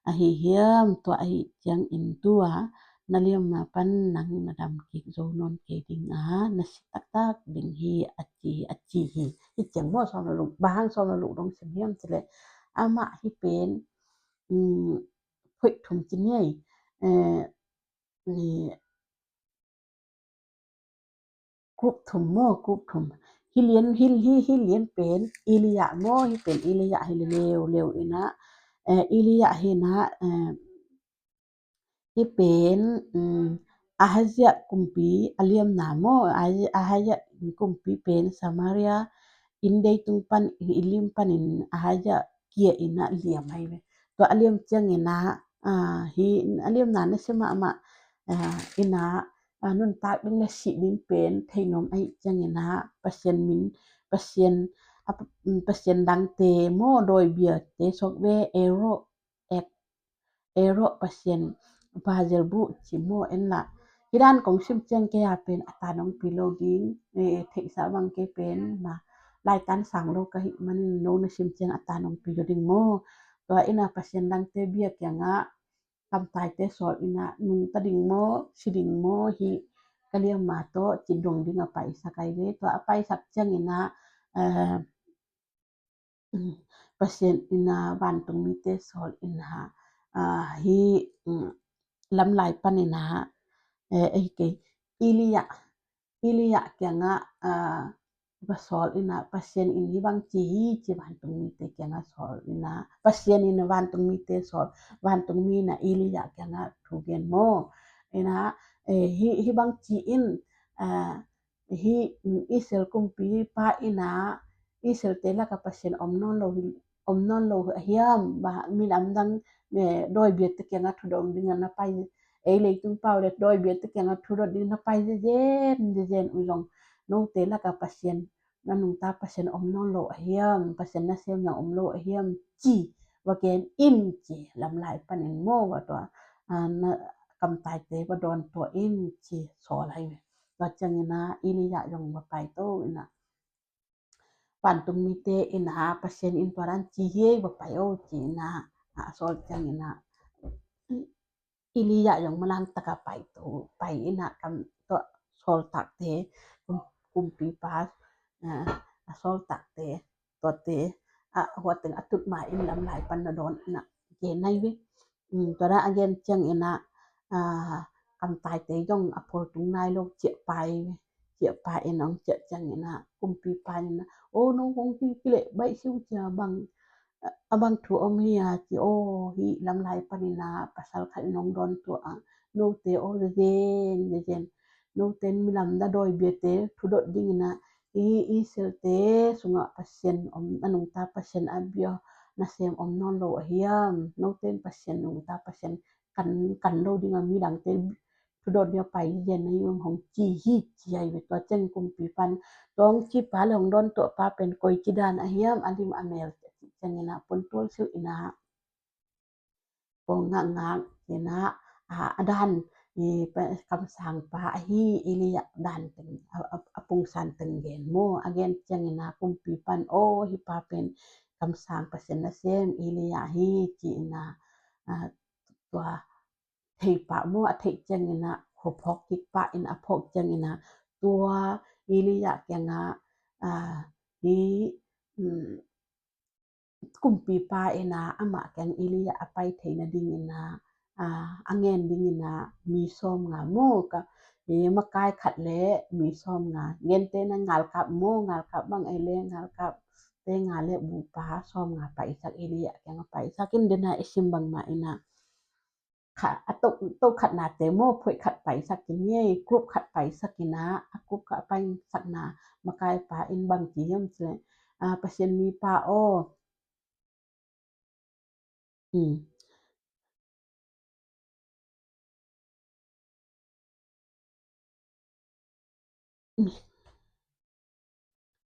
ahi hiam? Tua ahih ciangin tu-a na liamna pan nang na dam kik zo nawn kei ding a, na si taktak ding hi, a ci, a ci hi. Hih ciang maw, sawm le luk, bang hang sawm le luk dong sim hiam cih leh, amah hih pen, um, phoih thum ci ni ei, eh, ni, group thum maw, group thum. Hih lian, hih, hih, hih lian pen Elijah maw, hih pen Elijah hi leuleu in ah, eh, Elijah hi in ah, eh, hih pen, um, Ahaziah kumpi a liamna maw, Ahaziah kumpi pen Samaria inn dei tung pan, inn lim panin Ahaziah kia in ah liam ahi ve. Tua a liam ciangin ah, ah, hih a liamna nasia mahmah, ah, in ah, ah, nuntak ding le sih ding pen theihnawm ahih ciangin ah, Pasian min, Pasian, ah, Pasian dangte maw, dawi biate suak ve, Error, Ek, Error pasian, Baal-zebub ci maw, en la. Hih dan kong sim ciang kei a pen a tan hong pi lo ding, eh, theihsa bang kei pen ma, laitan sang lo ka hih manin no na sim ciang a tan hong pi lo ding maw. Tua in ah Pasian dangte bia kiangah kamtaite sawl in ah nungta ding maw, si ding maw, hih ka liamna tawh ci dong ding a paisak ahi ve. Tua a paisak ciangin ah, eh, Pasian in ah vantungmite sawl in ah, ah, hih, um, lamlai panin ah, eh, ei kei, Elijah, Elijah kiangah, ah, va sawl in ah, Pasian in hih bang ci hi, ci vantungmite kiangah sawl in ah, Pasian in ah vantungmite sawl, vantungmi in ah Elijah kiangah thu gen maw. In ah, eh, hih, hih bang ci in, ah, hih, mm, Israel kumpipa in ah Israelte lakah Pasian om nawn lo hi, om nawn lo hi a hiam? Bang hang minam dang, eh, dawi biate kiangah thu dong dingin na pai, ei leitung pau le dawi biate kiangah thudot ding na pai zezen zezen uh zong, note lakah Pasian, na nungta Pasian om nawn lo a hiam, Pasian nasem zong om lo a hiam ci va gen in ci, lamlai panin maw, va tua, ah, na kamtaite va dawn tuah in ci sawl ahi ve. Tua ciangin ah Elijah zong va paito in ah, vantung mite in ah, Pasian in tua dan ci hi ei, va pai o ci in ah, a sawl ciangin ah Elijah zong manlang takah paito, pai in ah kam tua sawltakte, kum, kumpipa, ah, a sawltakte, tuate, ah, hua teng a tut ma in lamlai pan na dawn in ah gen ahi ve. Um, tua dan a gen ciangin ah, ah, kamtaite zong a phawltung nai lo ciah pai, ciah pai in ah hong ciah ciangin ah kumpipa in ah, o, no hong hi kileh baih siu cia bang, a bang thu om hi a ci, o, hih lamlai panin ah pasal khat in hong dawn tuah a, note o, zezen zezen, note in milam na dawi biate thudot dingin ah, hih Israelte sungah Pasian om, na nungta Pasian a bia nasem om nawn lo a hiam, note in Pasian, nungta Pasian kan, kan lo ding a, midangte thudot dia pai zen a hiam, hong ci hi ci ahi ve. Tua ciang kumpipan, tua hong cipa le hong dawn tuahpa pen koici dan a hiam, a lim a mel ci ciangin ah pon tual silh in ah, pong ngakngak in ah, a, a dan, i, pa, kamsangpa ahi Elijah dan teng, a, a, a pungsan teng gen maw, a gen ciangin ah kumpipan, o, hih pa pen kamsang, Pasian nasem Elijah hi ci in ah, a, tua thei pah maw, a theih ciangin ah khuaphawk kik pah in, a phawk ciangin ah tua Elijah kiangah, a, hih, um, kumpipa in ah amah kiang Elijah a pai theih nadingin ah, a, a ngen dingin ah mi sawmnga maw, ka, i, makai khat le mi sawmnga, gentehna ngalkap maw, ngalkap bang ei le ngalkapte nga le bupa sawmnga paisak, Elijah kiangah paisak in, dena i sim bangmah in ah kha, a to, to khatnate maw, phoih khat paisak in, ye, group khat paisak in ah, a group khat paisakna makaipa in bang ci hiam cih leh, a, Pasian mipa aw. Hmm.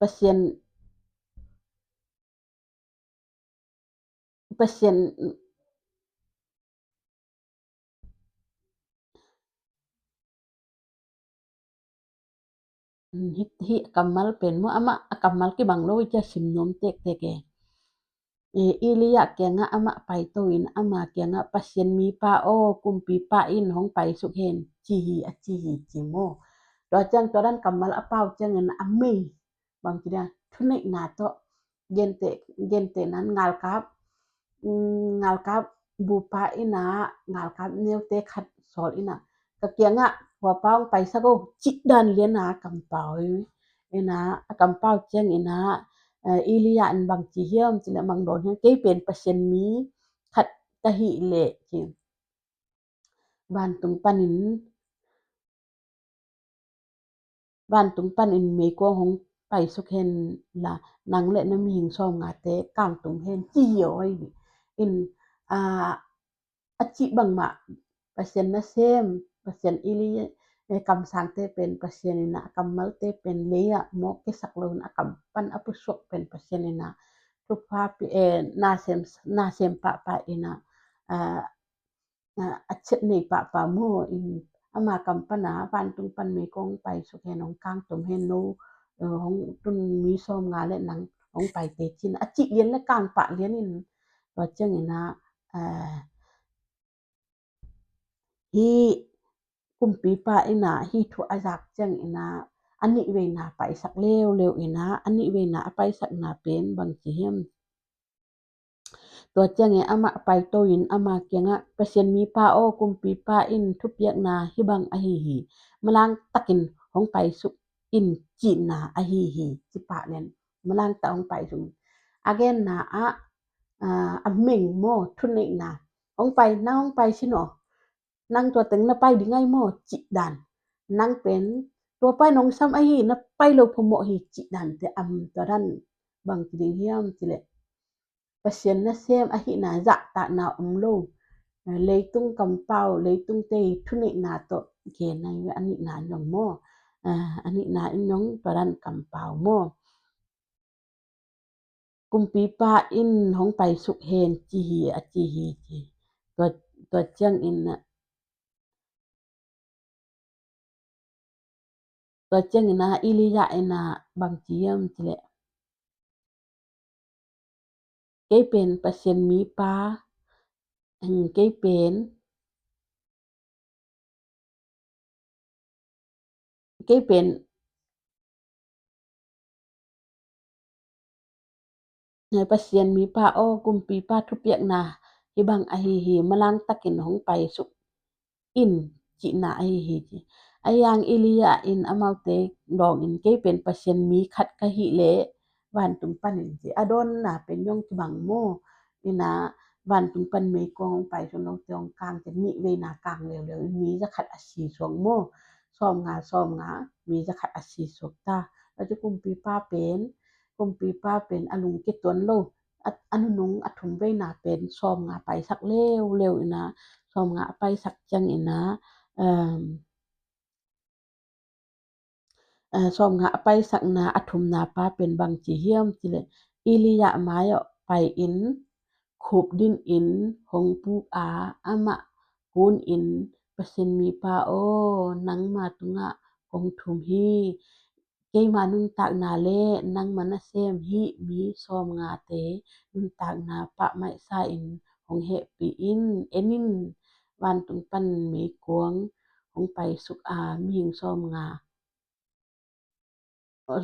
Pasian, Pasian, hih, hih kammal pen maw, amah a kammal kibang lo i cia sim nuam tektek e. E, Elijah kiangah amah paito in, ama kiangah Pasian mipa aw, kumpipa in hong paisuk hen, ci hi, a ci hi ci maw. Tua ciang tua dan kammal a pau ciangin a mei, bang ci dia, thuneihna tawh, gente, gente nan ngalkap, mm, ngalkap bupa in ah, ngalkap neute khat sawl in ah, ka kiangah huapa hong paisak o, cih dan lian a kampau in ah, a kampau ciangin ah, eh, Elijah in bang ci hiam cih leh, bang dawn hiam, kei pen Pasian mi khat ka hih leh ci. Vantung panin, vantung panin meikuang hong paisuk hen la, nang le na mihing sawmngate kangtum hen, ci hi aw hi. In, a, a cih bangmah, Pasian nasem, Pasian Eli, eh, kamsangte pen Pasian in ah, kammalte pen lei ah mawk kisak lo in ah, a kam pan a pusuak pen Pasian in ah, thupha pi, eh, nasem, nasem pahpah in ah, a, a, a ciat nei pahpah maw in, ama kam pan a vantung pan meikuang paisuk hen, hong kangtum hen no, eh, hong tun mi sawmnga le nang hong paite cin, a cih lian le kang pah lian in, tua ciangin ah, eh, hih kumpipa in ah hih thu a zak ciangin ah, a nihveina paisak leuleu in ah, a nihveina a paisakna pen bang ci hiam. Tua ciangin amah paito in ama kiangah, Pasian mipa aw, kumpipa in thupiakna hih bang ahi hi. Manlang takin hong paisuk in cihna ahi hi, ci pah lian. Manlang tak hong paisuk. A genna ah, a, a meng maw, thuneihna. Hong pai, nang hong pai sin aw. Nang tua teng na pai ding ahi maw, cih dan. Nang pen tua pai nong sam ahi, na pai lo phamawh hi, cih dan te am, tua dan bang ci ding hiam cih leh, Pasian nasem ahihna zahtakna om lo, Leitung kampau, leitungte thuneihna tawh gen ahi ve, a nihna in zong maw. A nihna in zong tua dan kampau maw. Kumpipa in hong paisuk hen ci hi, a ci hi ci. Tua, tua ciangin ah, tua ciangin ah Elijah in ah bang ci hiam cih leh, kei pen Pasian mipa, kei pen, kei pen Pasian mipa aw, kumpipa thupiakna hih bang ahi hi, manlang takin hong paisuk in cihna ahi hi ci. Ahi hang Elijah in amaute dawngin, kei pen Pasian mi khat ka hih leh vantung panin ci. A dawnna pen zong kibang maw. In ah vantung pan meikuang hong paisuk, note hong kang ci, nih veina kang leuleu in mi za khat a si suak maw. Sawmnga, sawmnga, mi za khat a si suak ta. Tua ci kumpipa pen, kumpipa pen a lungkia tuan lo. A, a nunung a thum veina pen sawmnga paisak leuleu in ah, sawmnga a paisak ciangin ah, um, a, sawmnga a paisakna a thumna pa pen bang ci hiam cih leh, Elijah mai-ah pai-in, khup dinin hong puk a, amah kunin, Pasian mipa aw, nangma tungah kong thum hi. Keima nuntakna le nangma nasem hih mi sawmngate nuntakna pahmaih sa-in hong hehpih in. En in, vantung pan meikuang hong paisuk a, mihing sawmnga,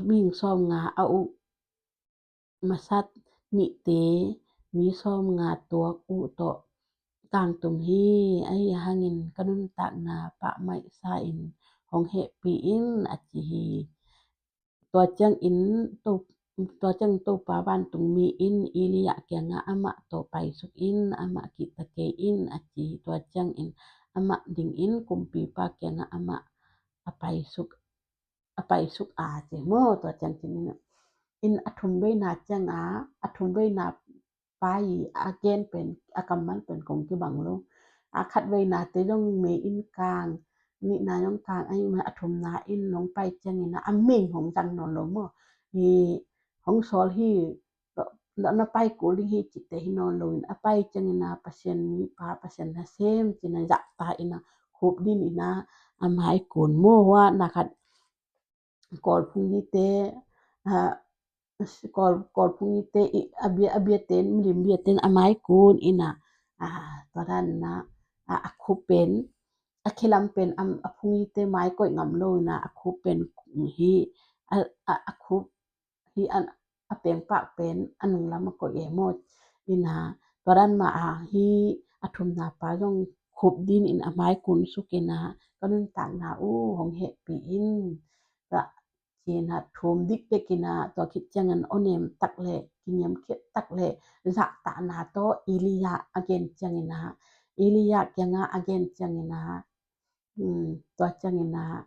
mihing sawmnga a uh masat nihte, mi sawmnga tuak uh tawh kangtum hi. Ahi hangin ka nuntakna pahmaih sa-in hong hehpih in, a ci hi. Tua ciangin To, tua ciangin Topa vantungmi in Elijah kiangah, amah tawh paisuk in, amah kihta kei in, a ci hi. Tua ciangin amah dingin kumpipa kiangah amah a paisuk, a paisuk a ci maw. Tua ciang ci ni, in a thum veina ciangah, a thum veina pa i a gen pen, a kammal pen kong kibang lo. A khat veinate zong mei in kang, nihna zong kang, ahi ma a thumna in hong pai ciangin ah a mei hong zang nawn lo maw. Hi hong sawl hi, na, na pai kul ding hi cihte hi nawn lo in, a pai ciangin ah Pasian mipa, Pasian nasem ci-in ah zahtak in ah khup dinin ah a mai kun maw. Hua na khat Kawl phung hite, a, Kawl, Kawl phung hite i, a bia, a biate in, milim biate in a mai kun in ah, a, tua dan in ah, a, a khup pen, a khe lam pen, a, a phung hite mai koih ngam lo in ah, a khup pen hi, a, a, a khup hi, a, a pengpak pen a nung lam a koih e maw. In ah, tua dan mah a, hi a thumna pa zong khup dinin a mai kun suk in ah, ka nuntakna uh hong hehpih in. Tua ci-in ah thum dikdek in ah, tua khit ciangin awnem tak le, kiniamkhiat tak le, zahtakna tawh Elijah a gen ciangin ah, Elijah kiangah a gen ciangin ah, um, tua ciangin ah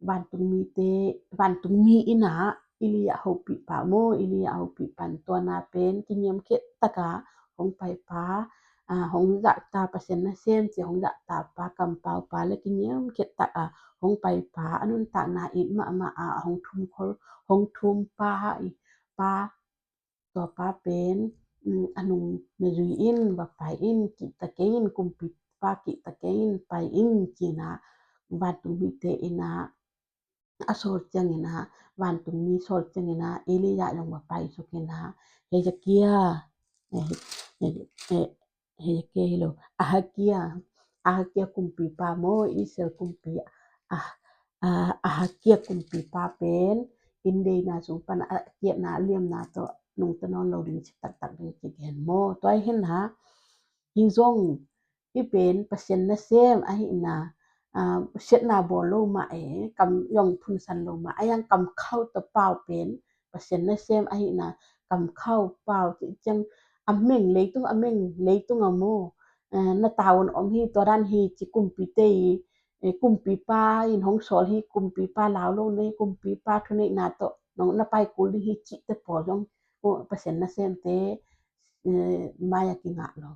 vantungmite, vantungmi in ah Elijah hopih pah maw, Elijah hopih pan, tua na pen kiniamkhiat tak a hong pai pa, a, hong zahtak, Pasian nasem ci-a hong zahtak pa, kampau pa le kiniamkhiat tak a hong pai pa, a nuntakna it mahmah a hong thum khol, hong thum pa, i pa, tua pa pen, um, a nung na zui in, va pai in, kihta kei in, kumpipa kihta kei in, pai in, ci-in ah vantungmite in ah a sawl ciangin ah, vantungmi sawl ciangin ah, Elijah zong va paisuk in ah, Hezekiah, eh, eh, eh, Hezekiah hi lo, Ahakia, Ahakia kumpipa maw, Israel kumpi, ah, ah, Ahakia kumpipa pen, inn deihna sung pan a kiatna, a liamna tawh nungta nawn lo ding, cih taktak ding kigen maw. Tua hi in ah, hi zong, hih pen Pasian nasem ahihna, a, siatna bawl lo mah e, kam zong phunsan lo mah, ahi hang kam khauh tawh pau pen Pasian nasem ahihna, kam khauh pau cih ciang, a meng, leitung a meng, leitung a maw, a, na tavuan om hi, tua dan hi ci, kumpite i, e, kumpipa in hong sawl hi, kumpipa lau lo nei, kumpipa thuneihna tawh nong na pai kul ding hi cihte pawl zong, o, Pasian nasemte, e, mai-ah kingah lo.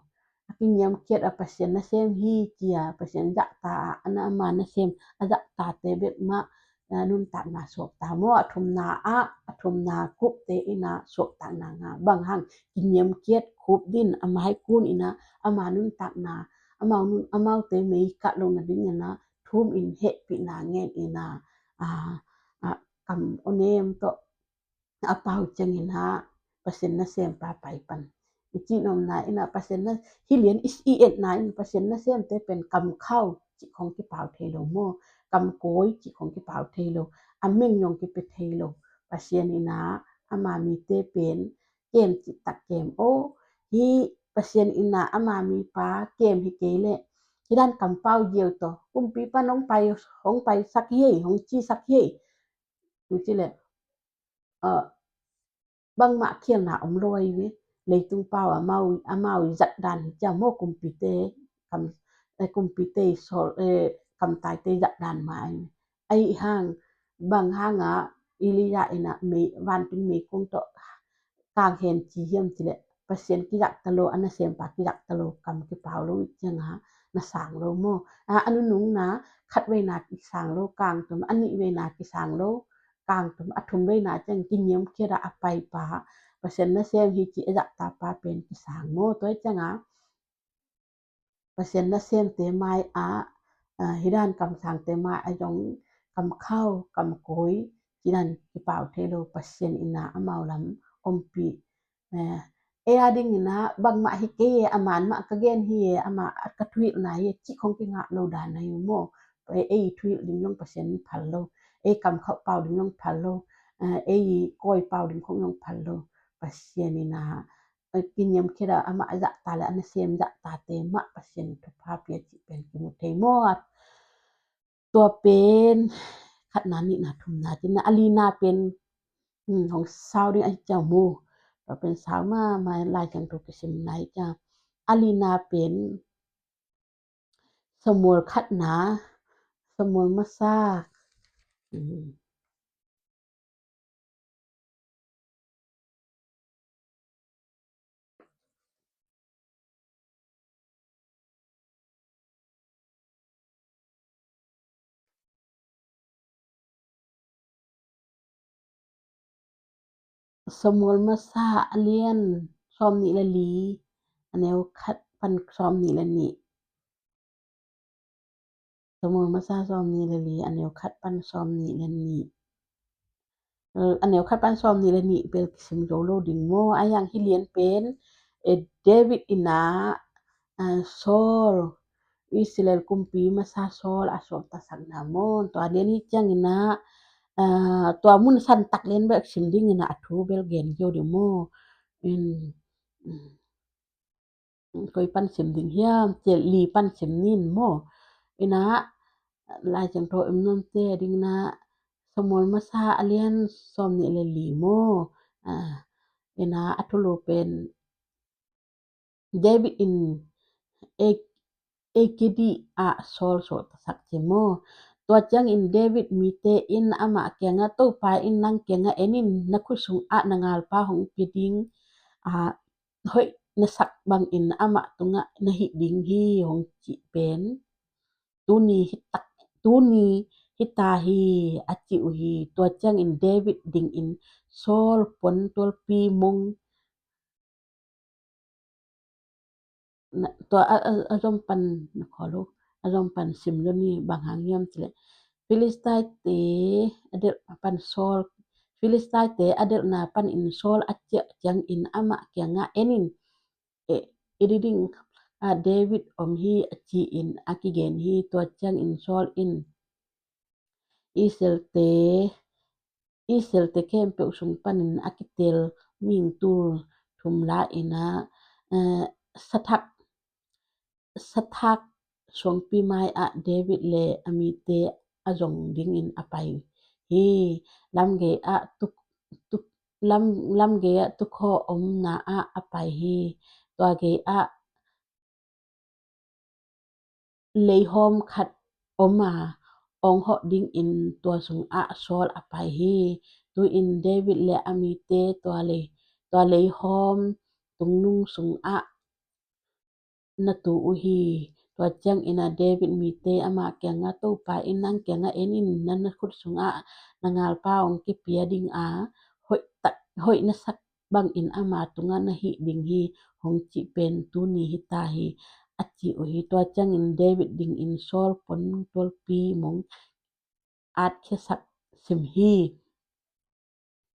a kiniamkhiat a Pasian nasem hi ci-a Pasian zahta ah, a na ama nasem a zahtate bek mah, a, nuntakna suakta maw, a thumna ah, a thumna Kupte in ah suaktakna ngah. Bang hang? Kiniamkhiat Kup din a maikun in ah ama nuntakna, amau nun, amaute mei kah lo nading in ah thum in hehpihna ngen in ah, a, a, kam awnem tawh a pau ciangin ah Pasian nasempa pai pan. I cih nopna in ah Pasian na, hih lian i, i etna in Pasian nasemte pen kam khau cih khong kipau thei lo maw, kam kawi cih khong kipau thei lo, a meng zong kipia thei lo. Pasian in ah ama mite pen kem cihtak kem aw. Hih Pasian in ah ama mipa kem hi kei leh, hih dan kampau ziau tawh kumpi pan hong pai, hong paisak hi ei, hong cisak hi ei. Tu ci leh, a, bangmah khialna om lo ahi ve. Leitung pau amau, amau i zat dan hi ciang maw, kumpite, kam, eh, kumpite i sawl, eh, kamtaite i zat dan mah ahi ve. Ahi hang, bang hang ah Elijah in ah mei, vantung meikong tawh kang hen ci hiam ci leh, Pasian kizak ta lo, a nasempa kizak ta lo, kam kipau lo i ciang ah na sang lo maw. A, a nunungna khatveina kisang lo, kang tum, a nihveina kisang lo, kang tum, a thumveina ciang kiniamkhiat a a paipa, Pasian nasem hi ci a zahtapa pen kisang maw. Tua hi ciang ah Pasian nasemte mai ah, a, hih dan kamsangte mai ah zong kam khau, kam kawi, hih dan kipau thei lo, Pasian in ah amau lam ompih. Eh, ei a ding in ah bangmah hi kei e, a man mah ka gen hi e, amah ka thuhilhna hi e, cih khong kingah lo dan ahi maw. Ei, ei thuhilh ding zong Pasian in phal lo, ei kam khauh pau ding zong phal lo, eh, ei kawi pau ding khong zong phal lo. Pasian in ah, eh, kiniamkhiat a amah zahta le a nasem zahtate mah Pasian thupha pia cih pen kimu thei maw. Tua pen khatna, nihna, thumna, ci-in a lina pen, hmm, hong sau ding ahi ciang mu. Tua pen sau mahmah, Lai Siangtho kisimna ahi ciang. A lina pen Samuel khatna, Samuel masa. Hmm. Samuel masa a lian sawmnih le li, a neu khat pan sawmnih le nih. Samuel masa sawmnih le li, a neu khat pan sawmnih le nih. Eh, a neu khat pan sawmnih le nih bel kisim zo lo ding maw. A yang hi lian pen, eh, David in ah, eh, Saul, Israel kumpi masa Saul a sawltasakna maw. Tua lian hi ciang in ah, eh, tua mun santak lian bel kisim ding in ah a thu bel gen zo ding maw. In, mm. Koi pan sim ding hiam, ci leh li pan sim ning maw. In ah, Lai Siangtho i mu nuam te ding in ah, Samuel masa a lian sawmnih le li maw. Ah, in ah, a thulu pen David in E-, Engedi ah Saul sawltasak ci maw. Tua ciangin David mite in amah kiangah, Topa in nang kiangah en in, na khut sungah na ngalpa hong pia ding, ah, hoih na sak bangin amah tungah na hih ding hi, hong cih pen tuni hi tak, tuni hi ta hi, a ci uh hi. Tua ciangin David dingin Saul puan tualpi mong na, tua a, a, a zom pan na khawl uh, a zom pan sim lo ni. Bang hang hiam ci leh, Philistine te a delh pan Saul, Philistine te a delhna panin Saul a ciah ciangin amah kiangah, En in, e, i diding ah David om hi, a ci-in a kigen hi. Tua ciangin Saul in, Israel te, Israel te khempeuh sung panin a kitel mihing tul thum la in ah, eh, sathak, sathak suangpi mai ah David le a mite a zong dingin a pai hi. Lamgei ah tuk, tuk, lam, lamgei ah tukhawh omna ah a pai hi. Tua gei ah leihawm khat om a, awng hawh dingin tua sungah Saul a pai hi. Tu-in David le a mite tua lei, tua leihawm tungnung sungah na tu uh hi. Tua ciangin a David mite amah kiangah, Topa in nang kiangah en in, na, na khut sungah na ngalpa hong kipia ding a, hoih tak, hoih na sak bangin ama tungah na hih ding hi, hong cih pen tuni hi ta hi, a ci uh hi. Tua ciangin David dingin Saul pon tualpi mong atkhiasak sim hi.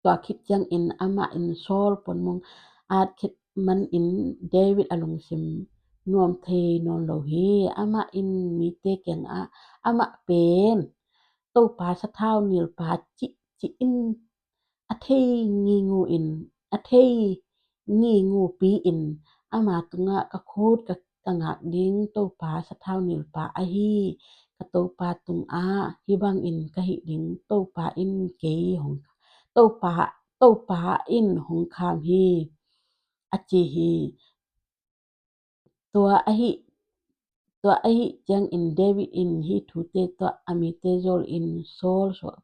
Tua khit ciangin amah in Saul pon mong atkhiat manin David a lungsim nuam thei nawn lo hi. Amah in mite kiangah, amah pen Topa sathau nilpa cih, cih in a thei ngingu in, a thei ngingupi in ama tungah ka khut ka, ka ngak ding Topa sathau nilpa ahi, ka Topa tungah hih bangin ka hih ding Topa in kei hong, Topa, Topa in hong kham hi, a ci hi. Tua ahi, tua ahi ciangin David in hih thute tua a mite zol in Saul suak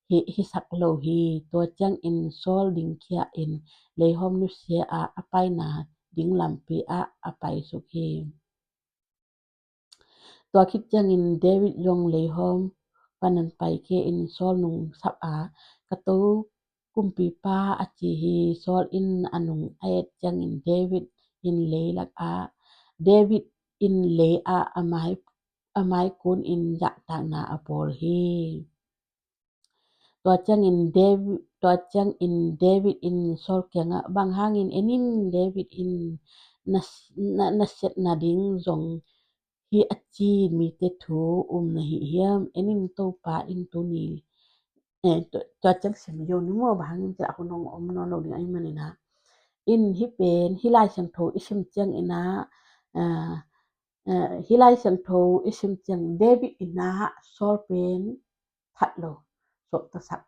hi, hisak lo hi. Tua ciangin Saul dingkhia in leihawm nusia ah a paina ding lampi ah a paisuk hi. Tua khit ciangin David zong leihawm panan paikhia in Saul nung sap a, ka to kumpipa, a ci hi. Saul in a nung a et ciangin David in leilak ah, David in lei ah a mai, a mai kun in zahtakna a bawl hi. Tua ciangin David, tua ciangin David in Saul kiangah, bang hangin en in, David in na, na, na siatna ding zong hi a ci mite thu um na hi hiam? En in, Topa in tuni, eh, tua, tua ciang sim yo ni maw, bang hangin ci a hun hong om nawn lo ding ahih manin a. In hih pen, hih Lai Siangtho i sim ciangin a, ah, eh, hih Lai Siangtho i sim ciang David in a Saul pen phat lo, suaktasak.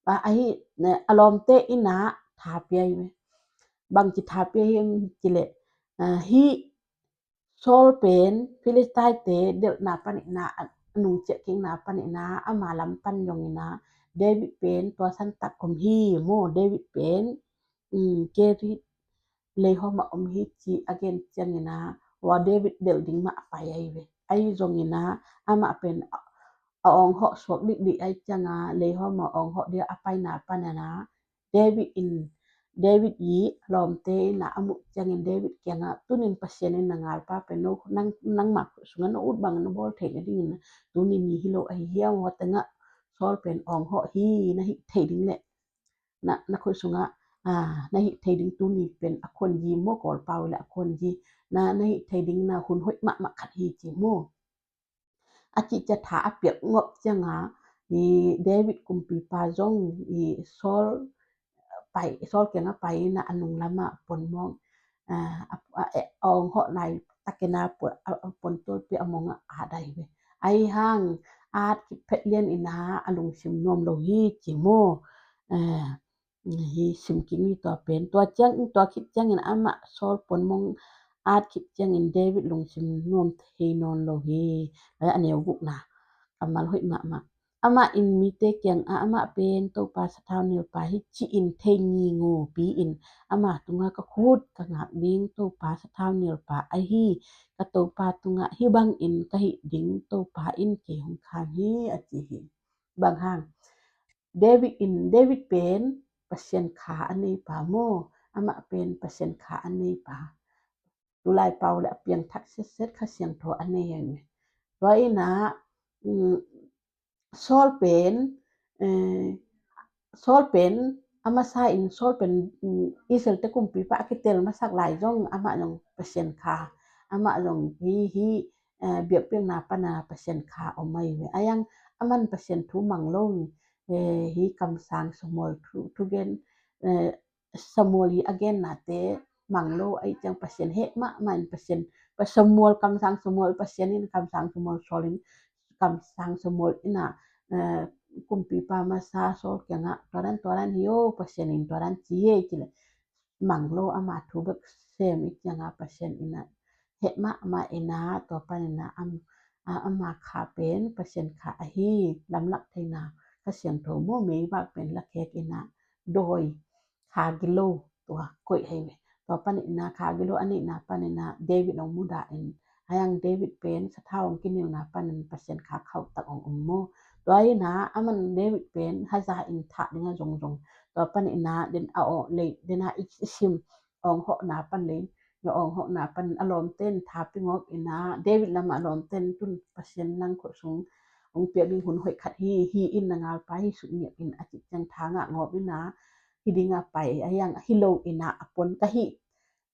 A, ahi, ne, a lawmte in a tha pia hi ve. Bangci tha pia hiam cih leh, a, hih Saul pen Philistine-te delhna panin a, a nungciah kikna panin a, ama lam pan zongin a, David pen tua santak om hi maw, David pen, um, Gath leihawm ah om hi ci a gen ciangin a, tua David delh ding mah a pai ahi ve. Ahi zongin a, amah pen a, a awnghawh suak dikdik ahi ciangin a, leihawm ah awnghawh dia a paina panin a, David in, David i lawmte in a, a muh ciangin David kiangah, tunin Pasian in na ngalpa pen no, nang, nangmah khut sungah na ut bangin na bawl theih nadingin a, tuni ni hi lo ahi hiam, hua tengah Saul pen awnghawh hi, na hih thei ding leh na, na khut sungah, a, na hih thei ding tuni pen a khuanzi maw, Kawlpau leh a khuanzi, na, na hih thei ding na hun hoih mahmah khat hi ci maw. A cihcia tha a piak ngop ciangin a, i David kumpipa zong i Saul pai, Saul kiangah pai in a, a nung lamah pon mawng, a, a, a, a awnghawh nai takin a pon, a, a pon tualpi a mawng a, a dai ve. Ahi hang, at kiphet lian in a, a lungsim nuam lo hi ci maw. A, hi sim kik ni tua pen. Tua ciang, tua khit ciangin amah Saul pon mawng at khit ciangin David lungsim nuam thei nawn lo hi. A, a neu gukna. Kammal hoih mahmah. Amah in mite kiangah, amah pen Topa sathau nilpa hi ci-in thei ngingupi in, ama tungah ka khut ka ngak ding Topa sathau nilpa ahi, ka Topa tungah hih bangin ka hih ding Topa in kei hong kham hi, a ci hi. Bang hang, David in, David pen Pasian kha a neipa maw, amah pen Pasian kha a neipa. Tulai pau leh a piangthak setset Kha Siangtho a nei ahi ve. Tua in a, um, Saul pen, eh, Saul pen, a masa in Saul pen, um, Israel-te kumpipa a kitel masak lai zong, amah zong Pasian kha, amah zong hi, hi, eh, biakpiakna pana Pasian kha om ahi ve. Ahi hang, aman Pasian thu mang lo, eh, hi kamsang Samuel thu, thugen, eh, Samuel i a gennate mang lo, ahi ciang Pasian heh mahmah in Pasian, pa Samuel, kamsang Samuel Pasian in, kamsang Samuel Saul in, kamsang Samuel in a, eh, kumpipa masa Saul kiangah, tua dan, tua dan hi o, Pasian in tua dan ci hi e ci leh, mang lo, ama thu bek sem i ciangin a Pasian in a heh mahmah in a, tua panin a am, a, ama kha pen Pasian kha ahi, lamlak theihna Kha Siangtho maw, meivak pen lakhek in a, dawi kha gilo tua koih ahi ve. Tua panin ah kha gilo a neihna panin ah David hong mudah in, a hiang David pen sathau hong kinilna panin Pasian kha khauhtak hong om maw. Tua in ah aman David pen haza in thah ding a zongzong. Tua panin ah den a aw lei den a i sim awng hawhna pan lei, na awng hawhna pan a lawmte in tha pia ngawp in ah David lam ah a lawmte in tun Pasian nang khut sung hong piak ding hun hoih khat hi, hi in na ngalpa hi suk ngiat in a cih ciang tha ngah ngawp in ah hi ding a pai, a hiang hi lo in ah a pon ka hi,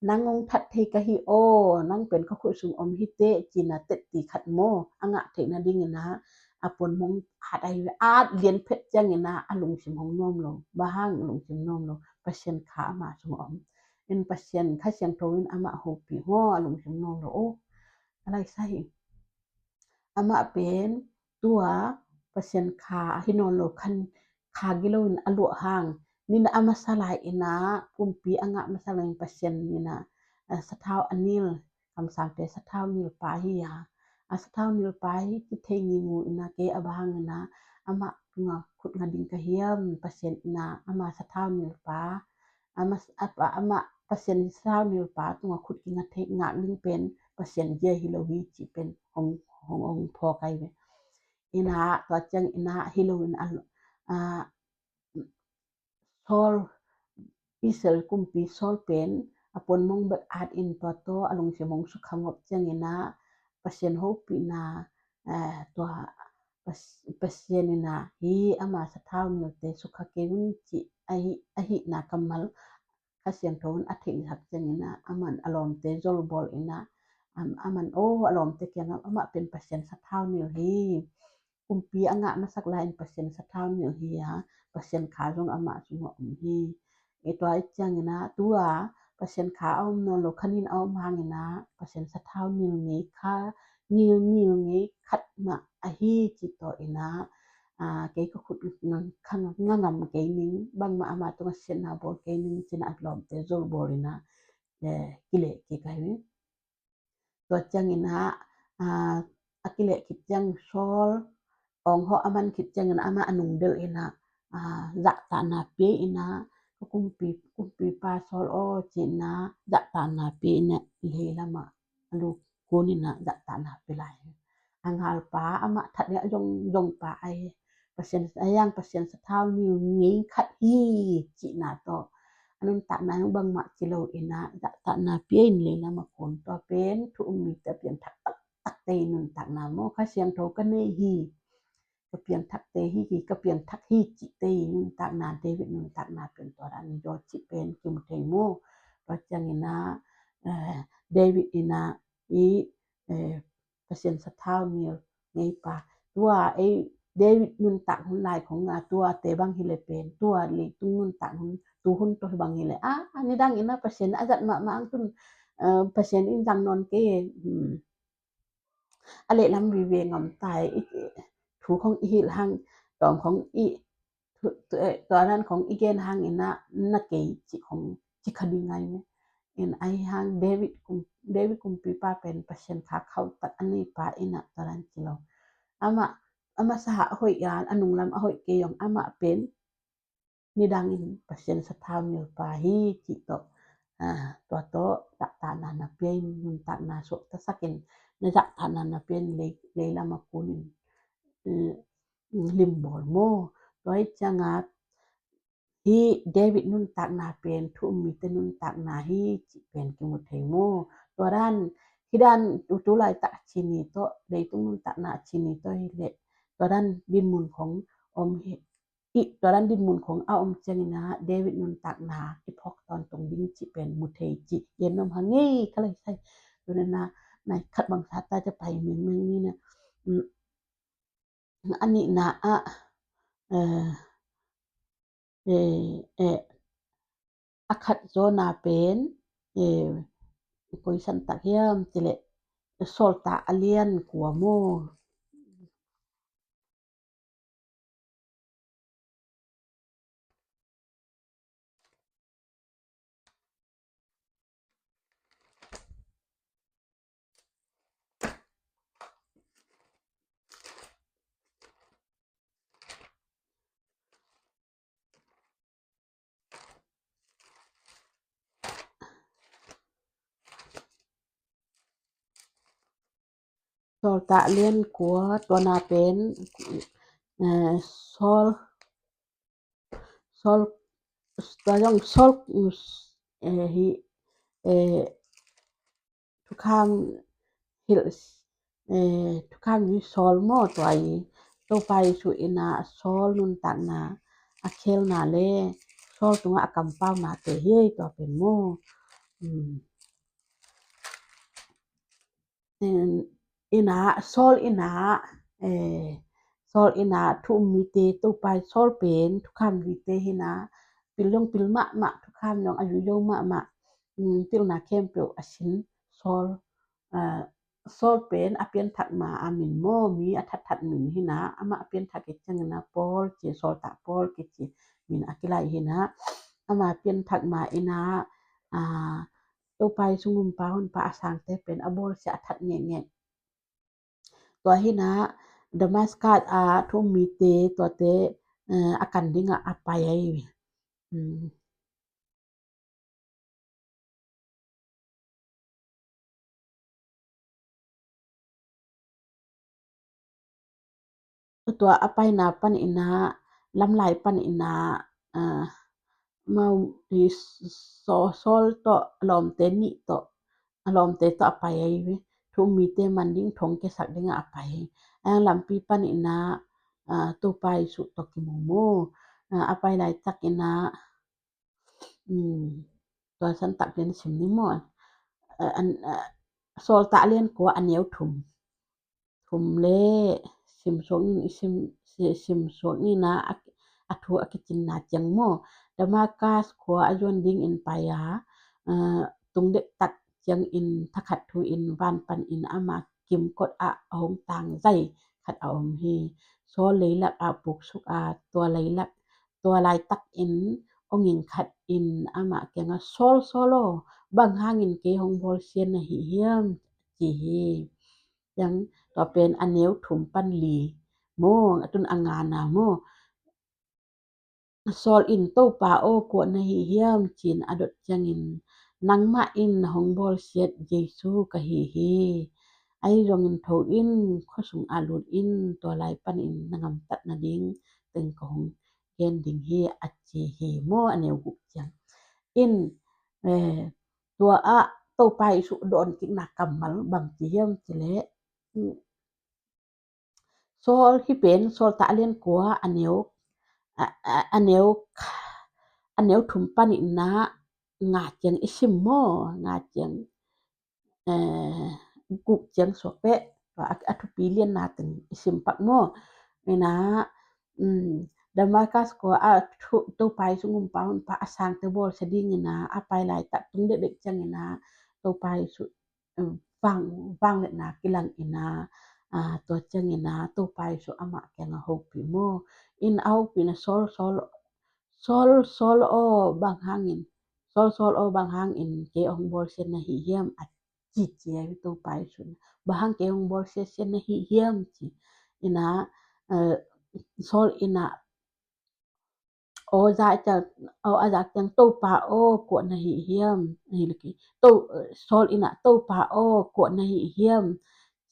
nang hong that thei ka hi aw, nang pen ka khut sung om hi teh ci-in ah tetti khat maw a ngah theihna ding in ah a pon mong hat ahi ve. At lian phet ciang in ah a lungsim hong nuam lo. Bang hang a lungsim nuam lo? Pasian kha ama sung om in, Pasian Kha Siangtho in amah hopih maw, a lungsim nuam lo. Oh, a lai sa hi. Amah pen tua Pasian kha a hi nawn lo khan kha gilo in a luah hang, ni na a masa lai in ah, kumpi a ngah masa lai in Pasian in ah, a sathau a nil, kamsangte sathau nil pa hi a, a sathau nil pa hi ci thei ngingngu in ah kei a bang in ah amah tungah khut nga ding ka hiam, Pasian in ah ama sathau nil pa, ama, ama Pasian sathau nil pa tungah khut kinga thei ngak ding pen Pasian zia hi lo hi cih pen hong, hong, hong phawk ahi ve. In ah tua ciang in ah hi lo in ah, ah, Saul, Israel kumpi Saul pen a pon mong bek at in tua tawh a lungsim hong sukha ngawp ciang in ah Pasian hopihna, eh, tua Pas-, Pasian in ah hi ama sathau nilte sukha kei un cih ahi, ahihna kammal Kha Siangtho in a theihsak ciang in ah aman a lawmte zolbawl in ah, am-, aman aw a lawmte kiangah amah pen Pasian sathau nil hi. Kumpi a ngah masak lai in Pasian sathau nil hi a, Pasian kha zong amah sungah om hi. I tua i ciang in ah tua Pasian kha a om nawn lo khan in a om hang in ah Pasian sathau nil ngei kha, nil, nil ngei khat mah ahi ci tawh in ah, ah, kei ka khut nga ngam kei ning, bangmah ama tungah siatna bawl kei ning ci-in ah a lawmte zolbawl in ah, eh, kileh kik ahi. Tua ciang in ah, ah, a kileh khit ciang Saul awng hawh a man khit ciang in ah amah a nungdelh in ah, ah, zahtahna pia in ah, ka kumpi, kumpipa Saul aw ci in ah zahtahna pia in ah lei lamah a lu kun in ah zahtahna pia lai. A ngalpa amah that ding a zong, zongpa ahi, Pasian, a hiang Pasian sathau nil ngei khat hi cihna tawh a nuntakna zong bangmah ci lo in ah zahtahna pia in lei lamah kun. Tua pen thu um mite a piangthak taktakte i nuntakna maw. Kha Siangtho ka nei hi, ka piangthakte hi, hi ka piangthak hi cihte i nuntakna, David nuntakna pen tua dan hi zaw cih pen kimu thei maw. Tua ciang in ah, eh, David in ah i, eh, Pasian sathau nil ngeipa. Tua ei David nuntak hun lai khong a tuate bang hi leh pen, tua leitung nuntak hun, tu hun tawh bang hi leh, ah, nidang in ah Pasian a zat mahmah ang tun, eh, Pasian in zang nawn kei, hmm, a lehlam vive ngam tai, i, thu khong i hilh hang, tawm khong i, tu, tu, eh, tua dan khong i gen hang in ah na kei cih khong ci kha ding ngai me. In ahi hang David kum, David kumpipa pen Pasian kha khauhtak a neipa in ah tua dan ci lo. Amah, amah sa a hoih a, a nunglam a hoih kei zong amah pen nidangin Pasian sathau nilpa hi cih tawh, ah, tua tawh zahtahna na pia in, nuntakna suaktasak in, na zahtahna na pia in lei, lei lamah kun in, eh, limbawl maw. Tua hi ciangah hi David nuntakna pen thu um mite nuntakna hi cih pen kimu thei maw. Tua dan, hi dan tu, tu laitak a ci ni tawh, leitung nuntakna a ci ni tawh hi leh, tua dan dinmun khong om hi, i, tua dan dinmun khong a om ciang in ah David nuntakna i phawk tawntung ding cih pen mu thei cih gen nuam hang ei, ka lai sai. Tua dan ah nai khat bang sa ta ca pai mengmeng ni na. Mm. A nihna ah, eh, eh, eh, a khat zawna pen, eh, koi san tak hiam cih leh Sawltak a lian kua maw. Sawltak lian kua, tua na pen, eh, Saul, Saul, tua zong Saul, eh, hi, eh, thukham hilh, eh, thukham hi Saul maw, tua i Topa Jesu in a Saul nuntakna, a khelna le Saul tungah a kampauna te hi ei, tua pen maw. Um, in a, Saul in a, eh, Saul in a thu um mite, Topa Saul pen thukham mite hi na, pil dong pil mahmah, thukham dong a zui zo mahmah, um, pilna khempeuh a sin Saul, eh, Saul pen a pianthak ma a min maw, mi a thatthat min hi na, amah a pianthak i ciangin a Paul ci, Sawltak Paul kici min a kilaih hi na, amah a pianthak ma in a, ah, Topa i sungumpa honpa a sangte pen a bawlsia a that ngekngek. Tua hi na Damascus a thu um mite tuate, eh, a kan dingah a pai ahi. Hmm. Tua a paina pan in a, lamlai pan in a, ah, mau i Saul, Saul tawh a lawmte nih tawh, a lawmte tawh a pai ahi ve. Thu um mite man ding thong kiasak dingah a pai. A lampi pan in a, ah, Topa Jesu tawh kimu mu. Ah, a pai laitak in a, um, tua santak lian sim ni maw. Ah, an, ah, Sawltak lian kua a neu thum. Thum le sim suak in, sim, si-, sim suak in a, a, a thu a kicinna ciang maw. Damascus khua a zuan dingin pai a, ah, tung dektak ciangin thakhat thu in van pan in ama kimkot ah a hong tang zai khat a om hi. Saul leilak ah puksuk a, tua leilak, tua laitakin awging khat in amah kiangah, "Saul, Saul aw, bang hangin kei hong bawlsia na hi hiam?" ci hi. Ciang tua pen a neu thum pan li maw, a tun a ngana maw. Saul in, "Topa aw, kua na hi hiam?" ci-in a dot ciangin, "Nangmah in na hong bawlsiat Jesu ka hi hi. Ahi zongin tho in, khuasung ah lut in, tua lai panin na gamtat nading teng ka hong gen ding hi," a ci hi maw, a neu guk ciang. In, eh, tua ah Topa Jesu dawn kikna kammal bang ci hiam cih leh, Saul hi pen, Sawltak lian kua a neu, a, a, a neu, a neu thum panin a nga ciang i sim maw, nga ciang, eh, guk ciang suak peh, a, a thupi lianna teng i sim pak maw. Ina, um, Damascus kua a thu, Topa i sungumpa honpa a sangte bawlsia dingin a, a pai laitak tung dekdek ciangin a, Topa i su, um, vang, vangliatna kilang in a, ah, tua ciangin a, Topa Jesu amah kiangah hopih maw. In a hopih in a, "Saul, Saul, Saul, Saul aw, bang hangin, Saul, Saul aw, bang hangin kei hong bawlsia na hi hiam?" a cici a hi Topa Jesu in. "Bang hang kei hong bawlsia sia na hi hiam?" ci. In a, eh, Saul in a, aw za ciang, aw a za ciang, "Topa aw, kua na hi hiam?" Hi laki. To, Saul in a, "Topa aw, kua na hi hiam?"